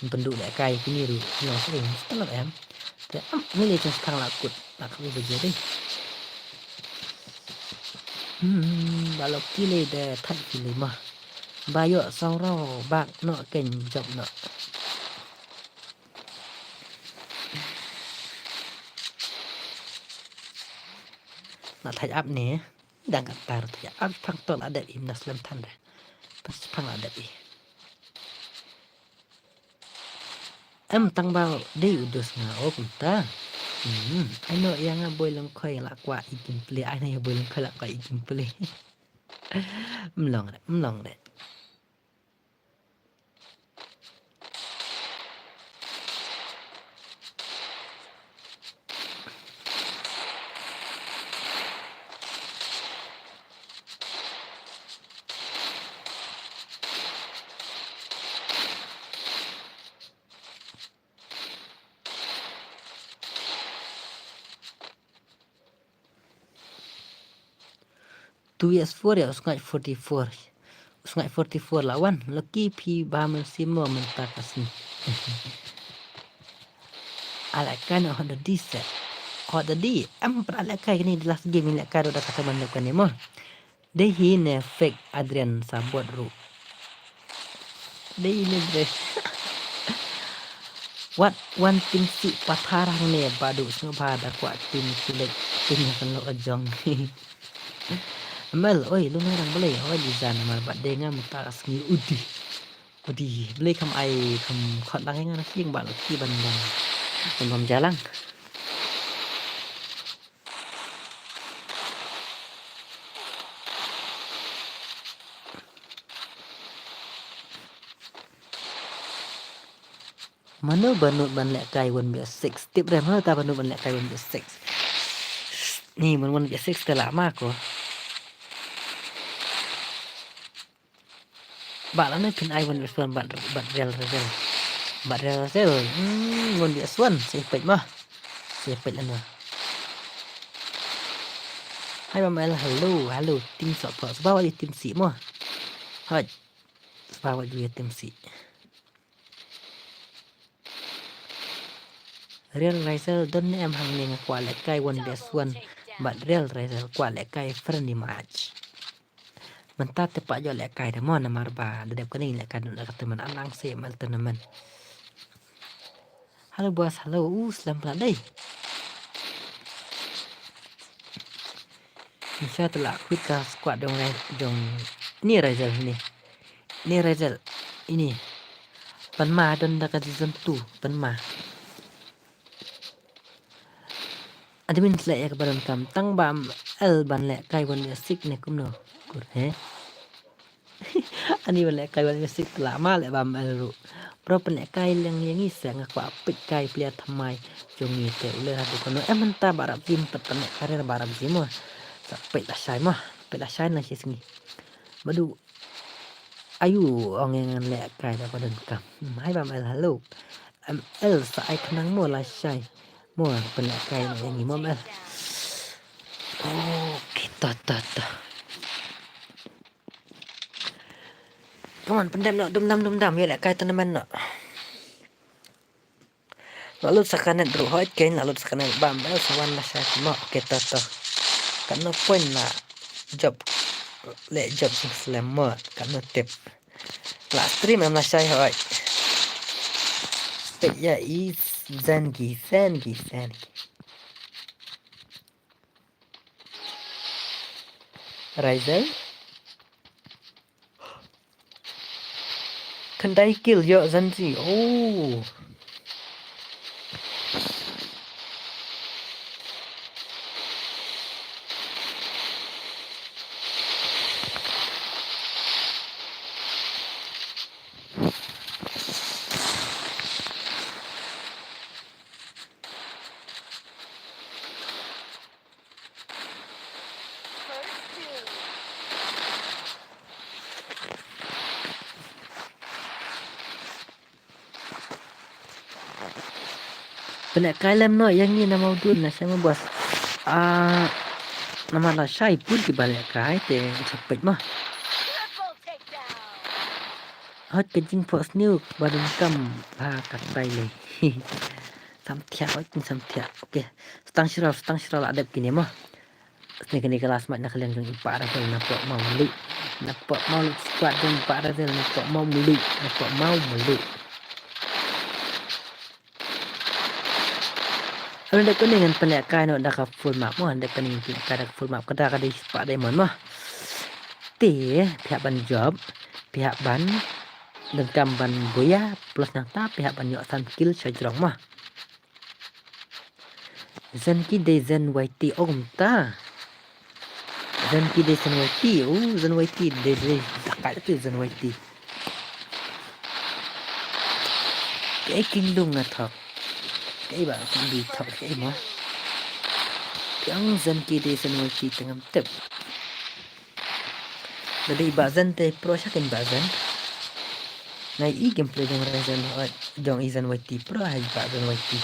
Em pynduh lehkai kine ruh, em long sa em, stop em. Te em, ngi leh jingshang la kut, la kut ba je dei. Hmm, ba lok ki lei de thait ki lei ma. Ba ïoh saw round, bak noh kein jop noh. Na thait ap ne. Dang katta ruh thait ap, phang to la dep i, na slem than re. Phang la dep i. Em tang ba dei u dus nga, o kumta. Hmm, ai noh ïa nga Boy Lyngkhoi la kwah i gameplay, ai noh ïa Boy Lyngkhoi la kwah i gameplay. Em long re, em long re. Two S four ïa u sngaid forty-four. U sngaid forty-four la wan. Lucky phi ba mynsiem mo mynta ka sngi. Ala kan hot da di se. Hot da di. Em, pra lehkai kane the last game lehkai da kata man lehkai ne mo. Dei hi ne fake Adrian Sabot ruh. Dei ne dre. Wat wan tim si pathar hangne badu sngewbha da kwah tim silik tim kan lo ajong. Mel, oi, lu nang rang balei, oi, di jan mar bad dei nga mynta ka sngi udi. Udi, balei kam ai, kam khot lang nga na king bad ki ban ban. Ban bam jalang. Mano ba nud ban lehkai one v six? Tip re mano ta ba nud ban lehkai one v six. Ni man one v six te la ma ko. Ba lano phin ai one v one bad, bad Real Razel. Bad Real Razel. Hmm, one v one. Sa peit ma. Sa peit lano. Hai Bam El, hello, hello. Team support. Sba wa team si mo. Hai. Sba wa team si. Real Razel don ne em hangne, nga kwah lehkai one v one bad Real Razel, kwah lehkai friendly match. Mynta te pat ïoh lehkai da mo namar ba da dep kane lehkai da kata man alang se mal tournament. Hello boss, hello. U slem pla dei. Nisha te la quit ka squad jong re, jong ni Razel ni. Ni Razel ini. Pan ma don da ka season two, pan ma. Admin select ïa ka baron kam tang Bam El ban lehkai one v six ne kumno. Kur he. Ani ban lehkai one v six la ma leh Bam El ruh. Bro pynlehkai leng ïa ngi se, nga kwah peit kai player thymmai jong ngi te u leh haduh kano. Em mynta ba rap jim pat pynlehkai re ba rap jim mo. Sa peit lashai mo. Peit lashai na shi sngi. Badu. Ayu ong ïa ngan lehkai da ba donkam. Hmm, hai Bam El, hello. Em El sa ai khnang mo lashai. Mo pynlehkai ïa ngi mo Bam El. Okay, ta ta ta. Come on, pyndem noh, dum dam, dum dam, ïa lehkai tournament noh. La lut sa ka net ruh, hooid, kein la lut sa ka net, bam, bel sa wan lashai mo, okay, to, to. Katno point la jop, leh jop slem mo, katno tip. La stream em lashai, hooid. Peit ïa i Zenki, Zenki, Zenki. Raizel. Khyndai kill ïoh Zenki. Oh. Pynlehkai lem noh ïa ngi, namar u dun na sha ma boss. Ah, namar lashai bun kiba lehkai te sa peit mo. Hooid, ka jingphohsniew ba donkam ha katai lei. Samthiah, hooid, samthiah. Okay. Stang shrau, stang shrau la dep kine mo. Sne kane ka last match na ka liang jong i Bah Razel na Pok Mawmluh. Na Pok Mawmluh, squad jong i Bah Razel na Pok Mawmluh, na Pok Mawmluh. Ynda kane ngan pynlehkai noh da ka full map mo, ynda kane ngan pynlehkai da ka full map, ka da ka dei spah diamond mo. Te phi hap ban jop, phi hap ban donkam ban buya, plus nangta phi hap ban ïoh san kill sha jrong mo. Zenki dei Zen Y T, oh, kumta. Zenki dei Zen Y T, oh, Zen Y T dei, dei, da ka tu Zen Y T. Kaei kin lung nga thok. Kaei ba kin bi thok kaei mo. Phi ong Zenki dei Zen Y T te ngam tip. Lada i Bah Zen te pro sha kin Bah Zen. Nga i gameplay jong Zen, jong i Zen Y T pro ha i Bah Zen Y T.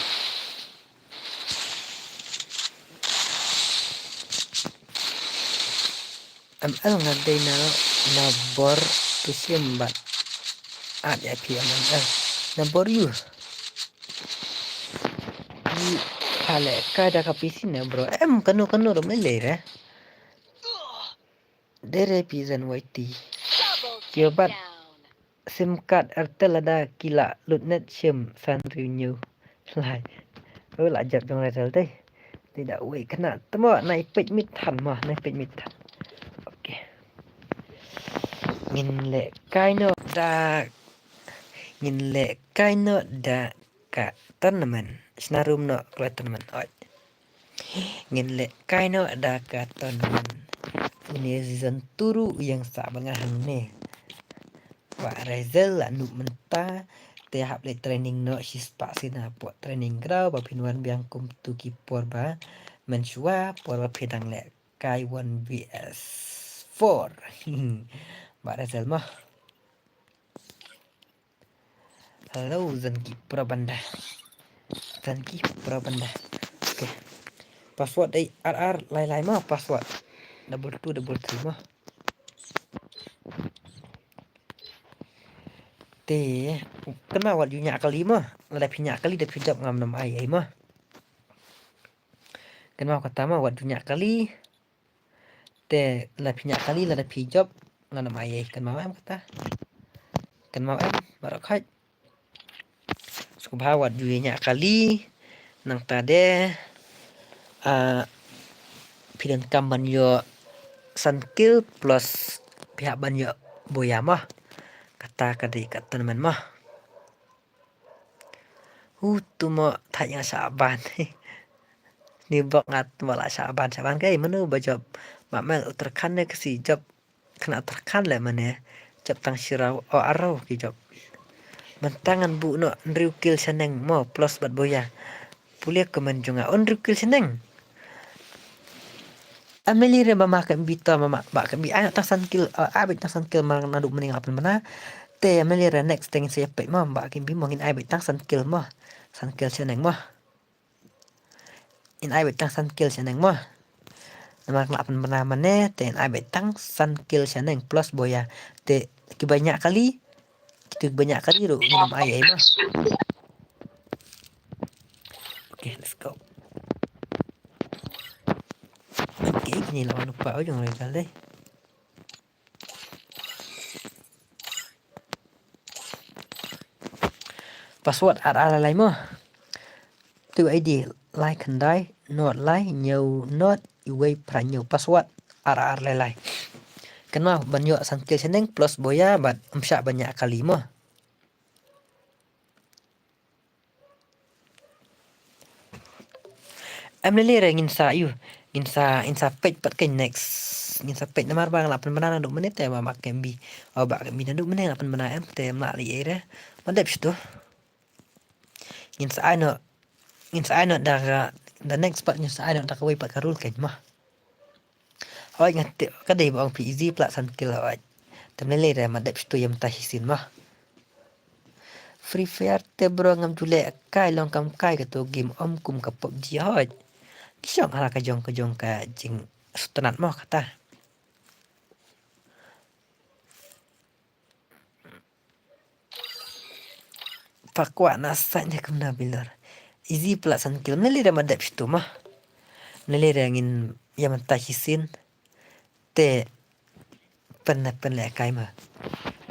M L nga dei na, na bor tu sim bat. At ïa phi M L. Na bor ïu. Phi lehkai da ka P C ne bro. Em kano kano ruh me lei re. Dei re phi Zen Y T. Kio bat sim card Airtel lada ki la lut net shim san hynriew hynñiew lai. Oh, la jop jong Airtel te. Te da wei kane te mo, nai peit mit than mo, nai peit mit than. Okay. Ngin lehkai noh da, ngin lehkai noh da ka tournament. Shna room noh ka tournament. Oi. Ngin lehkai noh da ka tournament. Une season two ruh ïeng sah ba nga hangne. Bah Razel la nuh mynta te hap leh training noh shispah sien hapoh training ground ba phin wan biang kum tu ki por ba mynshuwa, por ba phi dang lehkai one versus four. Bah Razel mo. Hello, Zenki Pro Banda. Zenki Pro Banda. Okay. Password dei ar ar lai lai mo password. Double two double three mo. Te, kynmaw wat ju ñiah kali mo. Lada phi ñiah kali da phi jop ngam nym ai ei mo. Kynmaw kata mo, wat ju ñiah kali. Te lada phi ñiah kali, lada phi jop, ngan nym ai ei, kynmaw em kata. Kynmaw em, baroh khoit. Sngewbha wat ju ñiah kali, nangta de, ah, phi donkam ban ïoh san kill plus phi hap ban ïoh boya mo. Kata ka dei ka tournament mo. Hu tu mo thait nga shah ban. Ni bok nga tu mo la shah ban, shah ban kai mano ba jop. Ba mel Uttarakhand ne kasi jop. Kane Uttarakhand le mane. Jop tang shirau o aro ki jop. Mynta ngan buh noh hynriew kill shaneng mo plus bad boya. Pule comment jong nga hynriew kill shaneng. Ameli re mama ka mbi to mama ba ka mbi ai tang san kill, ai beit tang san kill ma naduh mynne nga pynbna. Te ameli re next thing se peit mo ba ka mbi mo ngin ai beit tang san kill mo. San kill shaneng mo. In ai beit tang san kill shaneng mo. Namar nga pynbna mynne te in ai beit tang san kill shaneng plus boya. Te Kiba ñiah kali, kita kiba ñiah kali ruh ngin ym ai ei mo. Okay, let's go. Okay, kine la wan u pa u jong u dei. Password ar ar lai lai mo. Tu I D lai khyndai, nod lai, hynñiew nod, uwei phra hynñiew. Password ar ar lai lai. Kynmaw ban ïoh san kill shaneng plus boya bad ym shah ban ñiah kali mo. Em lei lei re ngin sa ïoh, ngin sa, ngin sa peit pat kein next. Ngin sa peit namar ba nga la pynbna naduh mynne te ba, ba kem bi. Oh, ba kem bi naduh mynne nga la pynbna em te ym lah lei ei re. Ma dep shitu. Ngin sa ai noh, ngin sa ai noh da ka, the next part ngin sa ai noh da kawei pat ka rule kein mo. Hooid, nga tip ka dei ba ong phi easy pla san kill hooid. Te ym lei lei re ma dep shitu ïa mynta shisien mo. Free Fire te bro ngam ju leh kai, long kam kai kato game, ym kum ka PUBG hooid. Ki shong ha la ka jong ka jong ka jingsngewtynnat mo kata. Pha kwah na sait ne kumno Bilor. Easy pla san kill. Ym lei lei re ma dep shitu mo. Ym lei lei re ngin ïa mynta shisien. Te pyn, pynlehkai mo.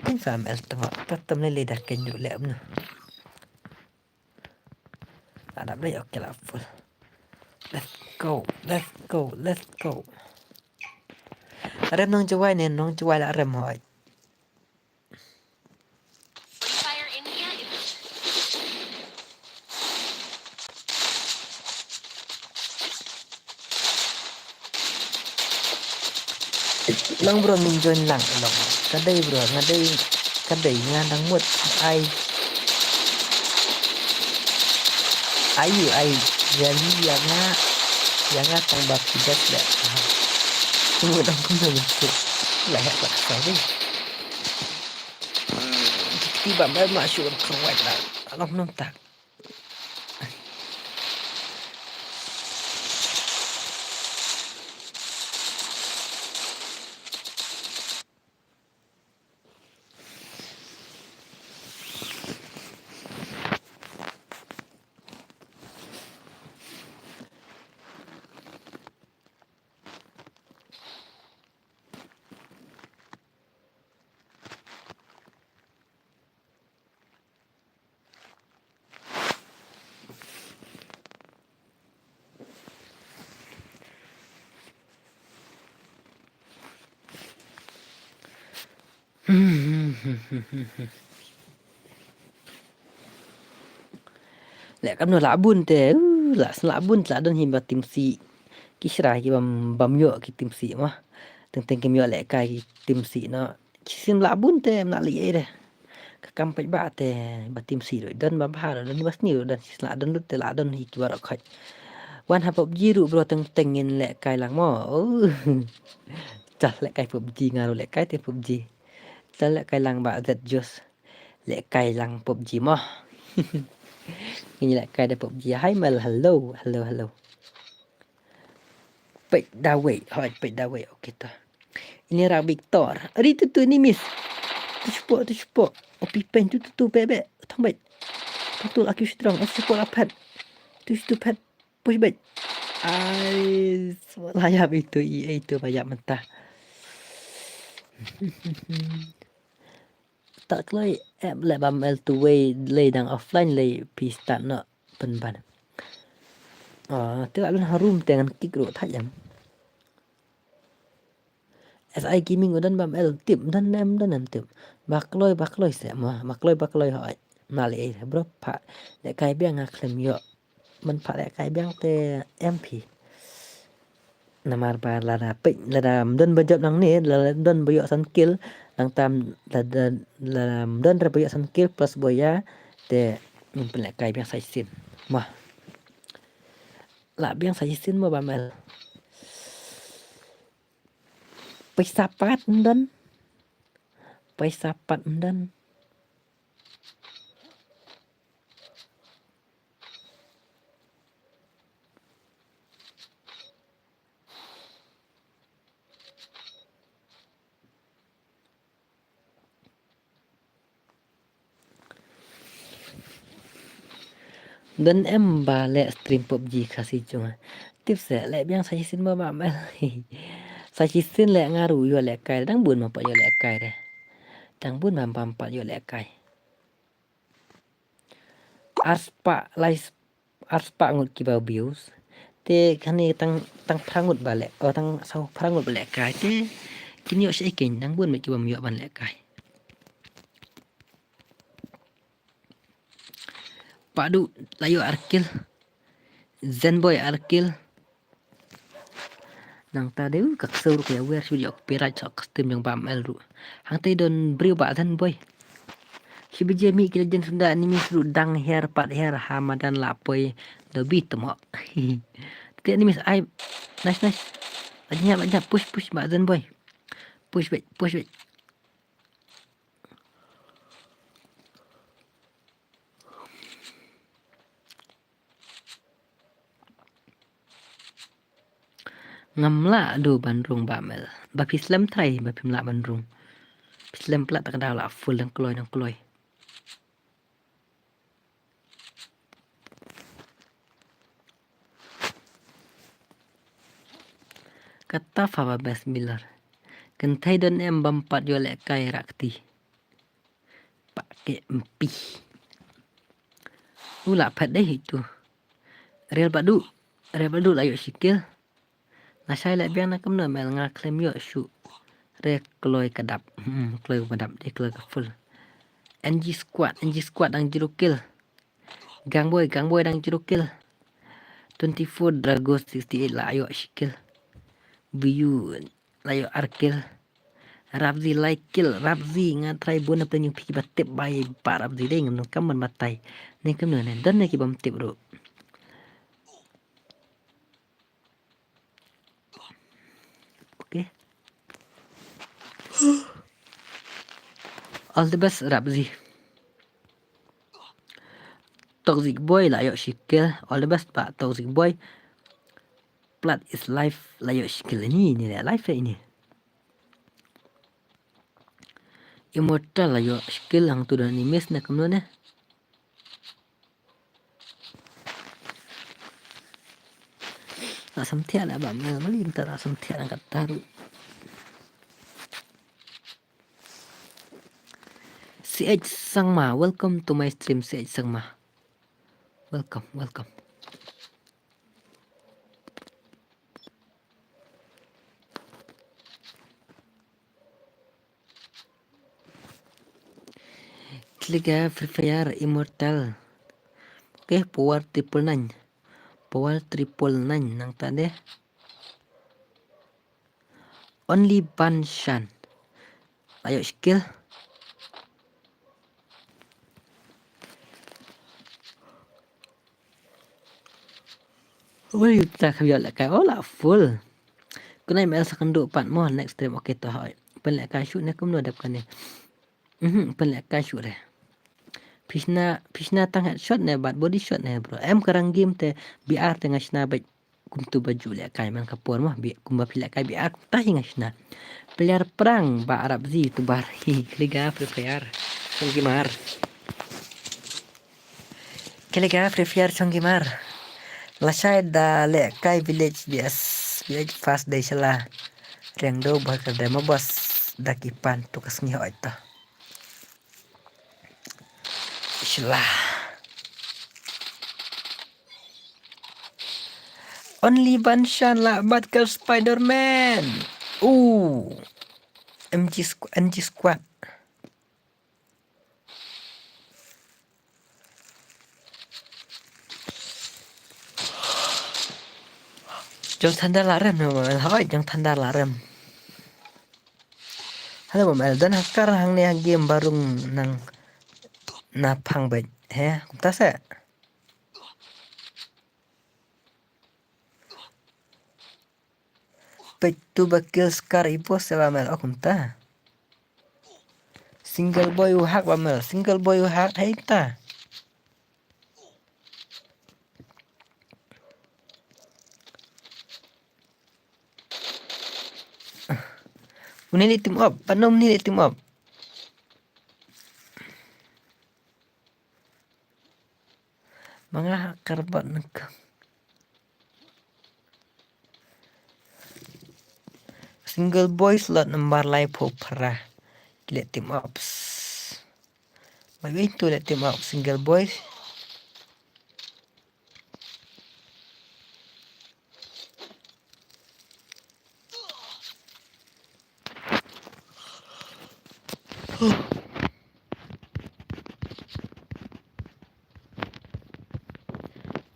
Pyn sa M L tang pat ym lei lei da kein ruh leh kumno. La dap dei, okay la full. Let's go, let's go, let's go. Rem nong Jowai ne, nong Jowai la rem hooid. Long bro, ngin join lang long. Ka dei bro, nga dei, ka dei nga dang mut ai. Ai ai, ïa li ïa nga, ïa nga tang ba phi best leh. Kumno dang kumno mynta. La heh ba ka dei. Ti ba mer ma shu khawai la. Long nong tak. Leh kumno lah bun te, uh, lah, lah bun te lah don hi ba team C. Ki shra ki bam, bam ïoh ki team C mo. Teng teng kim ïoh lehkai ki team C no. Shisien lah bun te ym lah lei ei re. Ka kam peit ba te ba team C ruh don, ba bha ruh don, ba sniew ruh don, shisien lah don lut te lah don hi ki baroh khoit. Wan ha PUBG ruh bro, teng teng ngin lehkai lang mo. Oh. Chah lehkai PUBG, nga ruh lehkai te PUBG. Chah lehkai lang ba Zed Juice. Lehkai lang PUBG mo. Ngin lehkai da PUBG. Hi Mel, hello, hello, hello. Peit da wei, hooid peit da wei, okay to. Ini ra Victor. Ari tu tu ini miss. Tu shupo, tu shupo. Opi pen tu tu tu bebe. Thong beit. Tu tu laki strong. Tu shupo la phet. Tu tu phet. Push beit. Ai, la ïap itu, i itu ba ïap mynta. Ta kloi, eh, leh bam el tu wei lei dang offline lei phi start noh pynban. Ah, te la lun harum te ngan kick ruh thait em. S I Gaming u don bam el tip, don em, don em tip. Ba kloi, ba kloi se mo, ba kloi, ba kloi hoi. Na lei ei bro pha. Lehkai biang nga khlem ïoh. Man pha lehkai biang te em phi. Namar ba lada peit, lada ym don ba jop nangne, lada ym don ba ïoh san kill, nangta lada, lada ym don re ba ïoh san kill plus boya, te ngin pynlehkai biang sa shisien. Mo. Lah biang sa shisien mo bam el. Pisa pat ym don. Pisa pat ym don. Don em ba leh stream PUBG Khasi jong nga. Tip seh, leh biang sa shisien mo Bah Mel. Sa shisien leh nga ruh ïoh lehkai, dang bun mo pat ïoh lehkai re. Dang bun mo pat ïoh lehkai. Arspah lai, arspah ngut kiba views. Te kane tang, tang phra ngut ba leh, oh, tang saw phra ngut ba lehkai. Te kin ïoh shaei kein, dang bun mo kiba ym ïoh ban lehkai. Bah Duh la ïoh ar kill. Zenboy ar kill. Nangta dei u ka ksew ruh ka ïawer shu ïoh copyright sa ka stream jong Bah Mel ruh. Hangtei don briew Bah Zenboy. Shi biji mih ki legend sunda enemies ruh dang hiar pat hiar ha madan la poi dobi temo. Te enemies ai. Nice, nice. Ajnya, ajnya, push, push Bah Zenboy. Push back, push back. Ngam lah duh ban rung Bah Mel. Ba phi slem trai ba phim lah ban rung. Phi slem plat ta ka daw la full dang kloi dang kloi. Kata fa ba best miller. Kynthei don em bam pat ïoh lehkai rah kti. Pak ke empi. U la phet dei hi tu. Real Bah Duh. Real Bah Duh la ïoh shi kill. Nga shai leh biang na kumno Mel nga khlem ïoh shuh. Re kloi ka dap. Hmm, kloi ka dap dei kloi ka full. N G squad, N G squad dang zero kill. Gangboy, Gangboy dang zero kill. Twenty-four Drago sixty-eight la ïoh shi kill. Biu la ïoh ar kill. Rabzi lai kill, Rabzi nga trai bun na pynïoh phi ba tip bai ba Rabzi dei ngam nang kam ban batai. Ne kumno ne, don ne ki bam tip ruh. Okay. All the best Rabzi. Toxic Boy la ïoh shi kill. All the best Bah Toxic Boy. Plat is life la ïoh shi kill ini, ini la life ini. Immortal la ïoh shi kill hangtu don ini miss ne kumno ne. La samthiah la Bah Mel, mali mynta la samthiah la kata ruh. C H Sangma, welcome to my stream, C H Sangma. Welcome, welcome. Klik ha Free Fire Immortal. Okay, power triple nine. Power triple nine nangta dei. Only Ban Shan. La ïoh shi kill. Wei ta ka ïoh lehkai, oh la full. Kane Mel sa kynduh pat mo next stream, okay to hoi. Pynlehkai shuh ne kumno dep kane. Mhm, pynlehkai shuh re. Phi shna, phi shna tang headshot ne bad body shot ne bro. Em ka rang game te B R te nga shna bad kumtu ba ju lehkai man ka por mo, bi, kumba phi lehkai B R kumta hi nga shna. Player prank Bah Rabzi tu bar hi kliga Free Fire. Song Gamer. Kliga Free Fire Song Gamer. Lashai da lehkai village B S, village fast dei shala. Reng do bah ka demo boss da ki pan tu ka sngi hoi ta. Shala. Only Ban Shan la bat ka Spider-Man. Ooh. M G squ-, M G squad. Jong Thunder la rem no, hoi, jong Thunder la rem. Hello, Mom Eldon, hakar hangne ha game barung nang na phang bej. He, kumta se. Peit tu ba kill Scar i boss se ba mel, oh, kumta. Single boy u hak ba mel, single boy u hak hai ta. Uni li team up, panom ni li team up. Ma nga Karbot naka. Single boys lot number lai pho phra. Ki leh team ups. Mai wei tu leh team up single boys.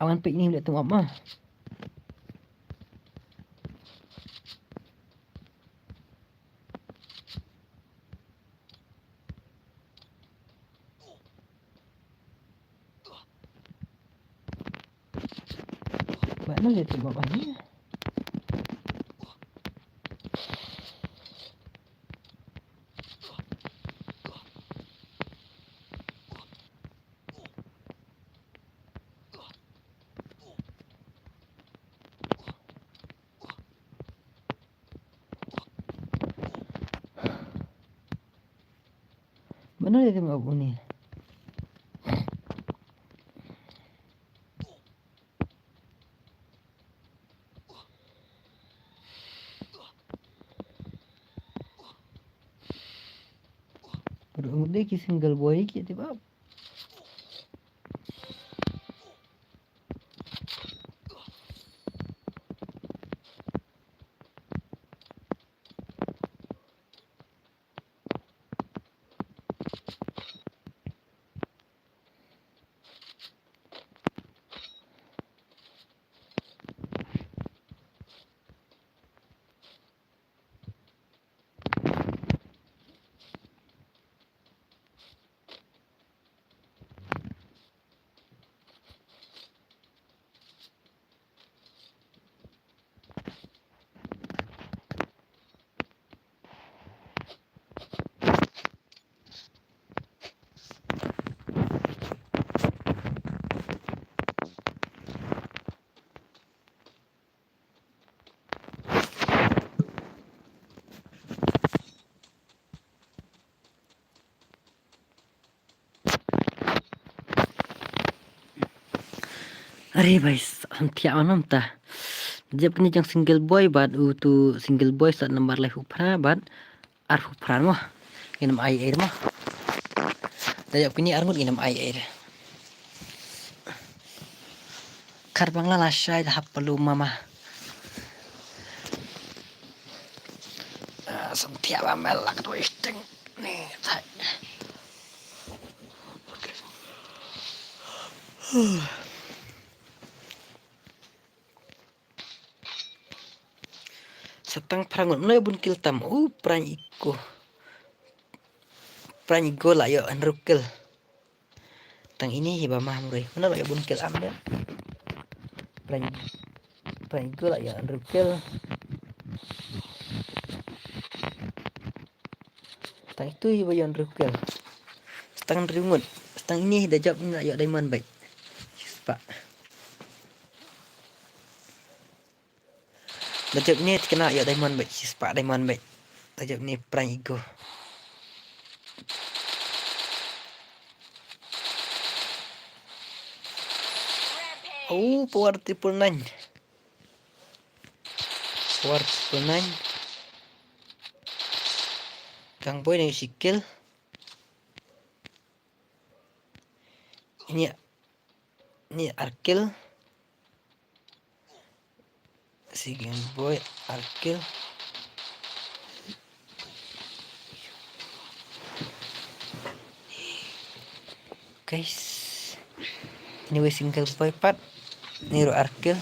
Awan pik ni leh team up ma. Mana dia tengok mana? Mana dia tengok aku ni? Baru dia ki single boy ki tiba. Are bhai, sam thiah wan mynta. Jep kini jong single boy bad utu single boy sat number lai phew phra bad ar phew phra mo. Ngin ym ai ei mo. Da jep kini ar ngut ngin ym ai ei. Khar bang la lashai da hap palu mama. Ah, sam thiah ba mel lak tu isting. Ni thai. Sa tang phra ngut, mano bun kill tam? U, Pran Iko. Pran Iko la ïoh hynriew kill. Tang ini hi ba mah mrui. Mano la ïoh bun kill am de. Pran, Pran Iko la ïoh hynriew kill. Tang itu hi ba ïoh hynriew kill. Tang hynriew ngut. Tang ini hi da jop ini la ïoh diamond bait. Shispah. Da jop ini tikna ïoh diamond bait. Shispah diamond bait. Da jop ini Pran Iko. Oh, power triple nine. Power triple nine. Gang boy nang shi kill. Ini, ini ar kill. Single boy ar kill. Guys. Anyway, single boy pat. Ini ruh ar kill.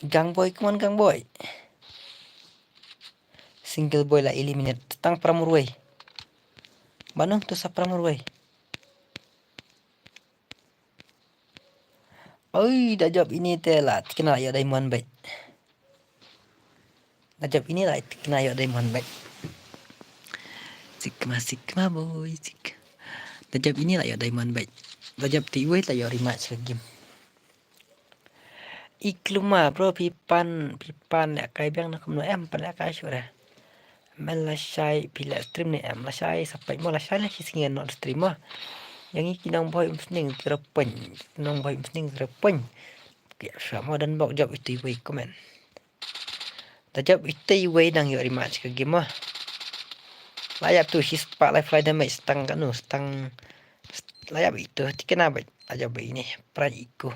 Gang boy, come on, gang boy. Single boy la eliminate. Tang pram ruai. Mano tu sa pram ruai. Oi, da jop ini te la tikna ïoh diamond bait. Da jop ini la tikna ïoh diamond bait. Sikma, sikma boy, sik. Da jop ini la ïoh diamond bait. Da jop ti wei la ïoh rematch ka game. Ikluma bro, phi pan, phi pan lehkai biang na kumno em, pan lehkai shuh re. Mel lashai phi leh stream ne em? Lashai sa peit mo, lashai la shi sngi ngan stream mo. Ïa ngi ki nongboi Umsning zero point. Nongboi Umsning zero point. Ki sa mo don bok jop ito iwei comment. Da jop ito iwei dang ïoh rematch ka game mo. La ïap tu shispah lai fly damage stang kano stang. La ïap ito tikena bait. La jop ini pran iko.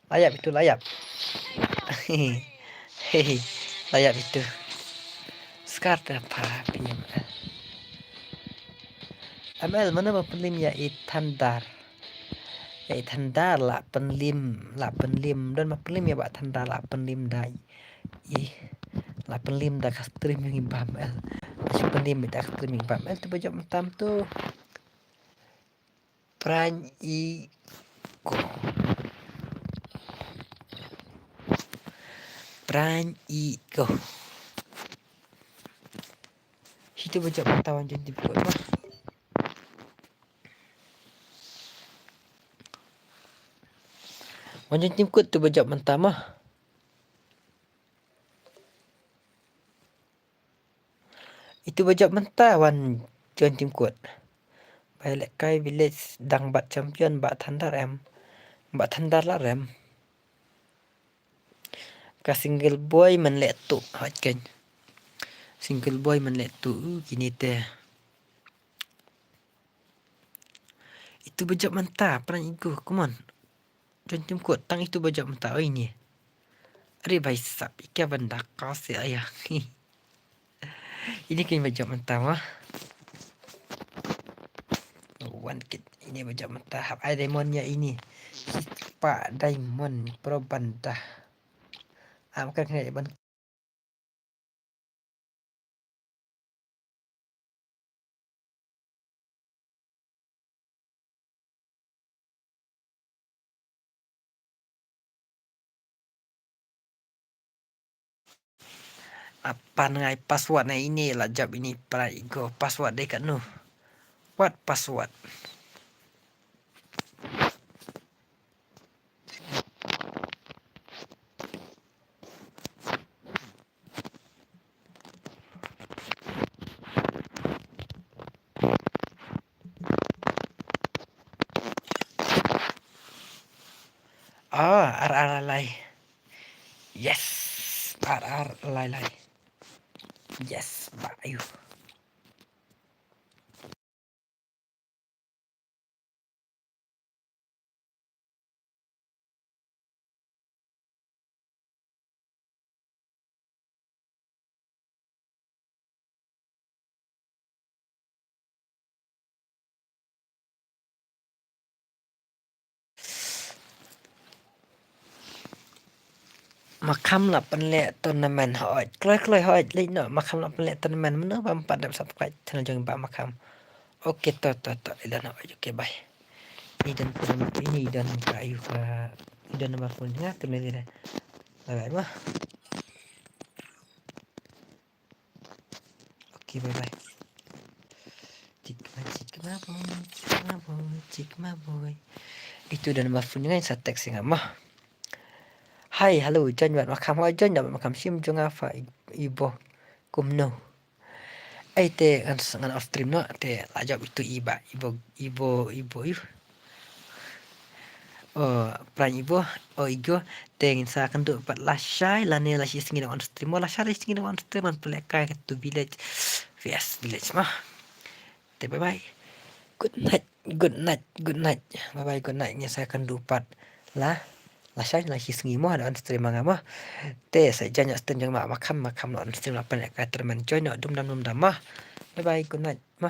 La ïap itu, la ïap. Hehe. La ïap itu. Scar te pha phi. M L, mano ba pynlim ïa i Thandar? Ïa i Thandar la pynlim, la pynlim. Don ba pynlim ïa Bah Thandar, la pynlim da i. La pynlim da ka stream ïa i Bah M L. Shu pynlim da ka stream ïa i Bah M L tu ba jop mynta tu. Pran iko. Pran iko. Itu ba jop mynta wan join team code mo. Wan join team code tu ba jop mynta mo. Itu ba jop mynta wan join team code. Bai lehkai village dang bat champion Bah Thandar em. Bah Thandar la rem. Ka single boy man leh tu hot ken. Single boy man leh tu kini te. Itu ba jop mynta pran iko, come on. Join team code tang itu ba jop mynta oi ni. Are bhai sab, ika ban da ka se aya. Ini kin ba jop mynta mo. Wan kit ini ba jop mynta hap ai diamond ïa ini. Shispah diamond pro banda. Am kan kena ban Apa ngai password na ini la jop ini para ego password dei kanu. What password? Ah, ar ar lai. Yes. Ar ar lai lai. Yes, ba ayu. Makham la pynleh tournament hoi. Kloi kloi hoi. Leh no makham la pynleh tournament mano bam pat dap subscribe channel jong ba makham. Oke to to to. Ila no oke bye. Ni dan ni dan ka ayu ka ni dan number phone nga tu ni. Bye bye ma. Oke bye bye. Chikma chikma boy chikma boy chikma boy. Itu dan number phone nga sa text nga ma. Hai hello join wat makham hoi join wat makham sim jong nga fa ibo kumno. Ai te ngan ngan off stream no te la jop itu iba ibo ibo ibo ibo. O pran ibo o igo te ngin sa kynduh pat lashai lane la shi sngi on stream o lashai la shi sngi on stream on pele kai ka tu village. Yes village ma. Te bye bye. Good night. Good night, good night. Bye bye, good night. Ngin sa kynduh pat la lashai la shi sngi mo da on stream nga mo. Te sa jan ïa stream jong ma makham makham la on stream la pan ka termen join no dum dam dum dam mo. Bye bye, good night mo.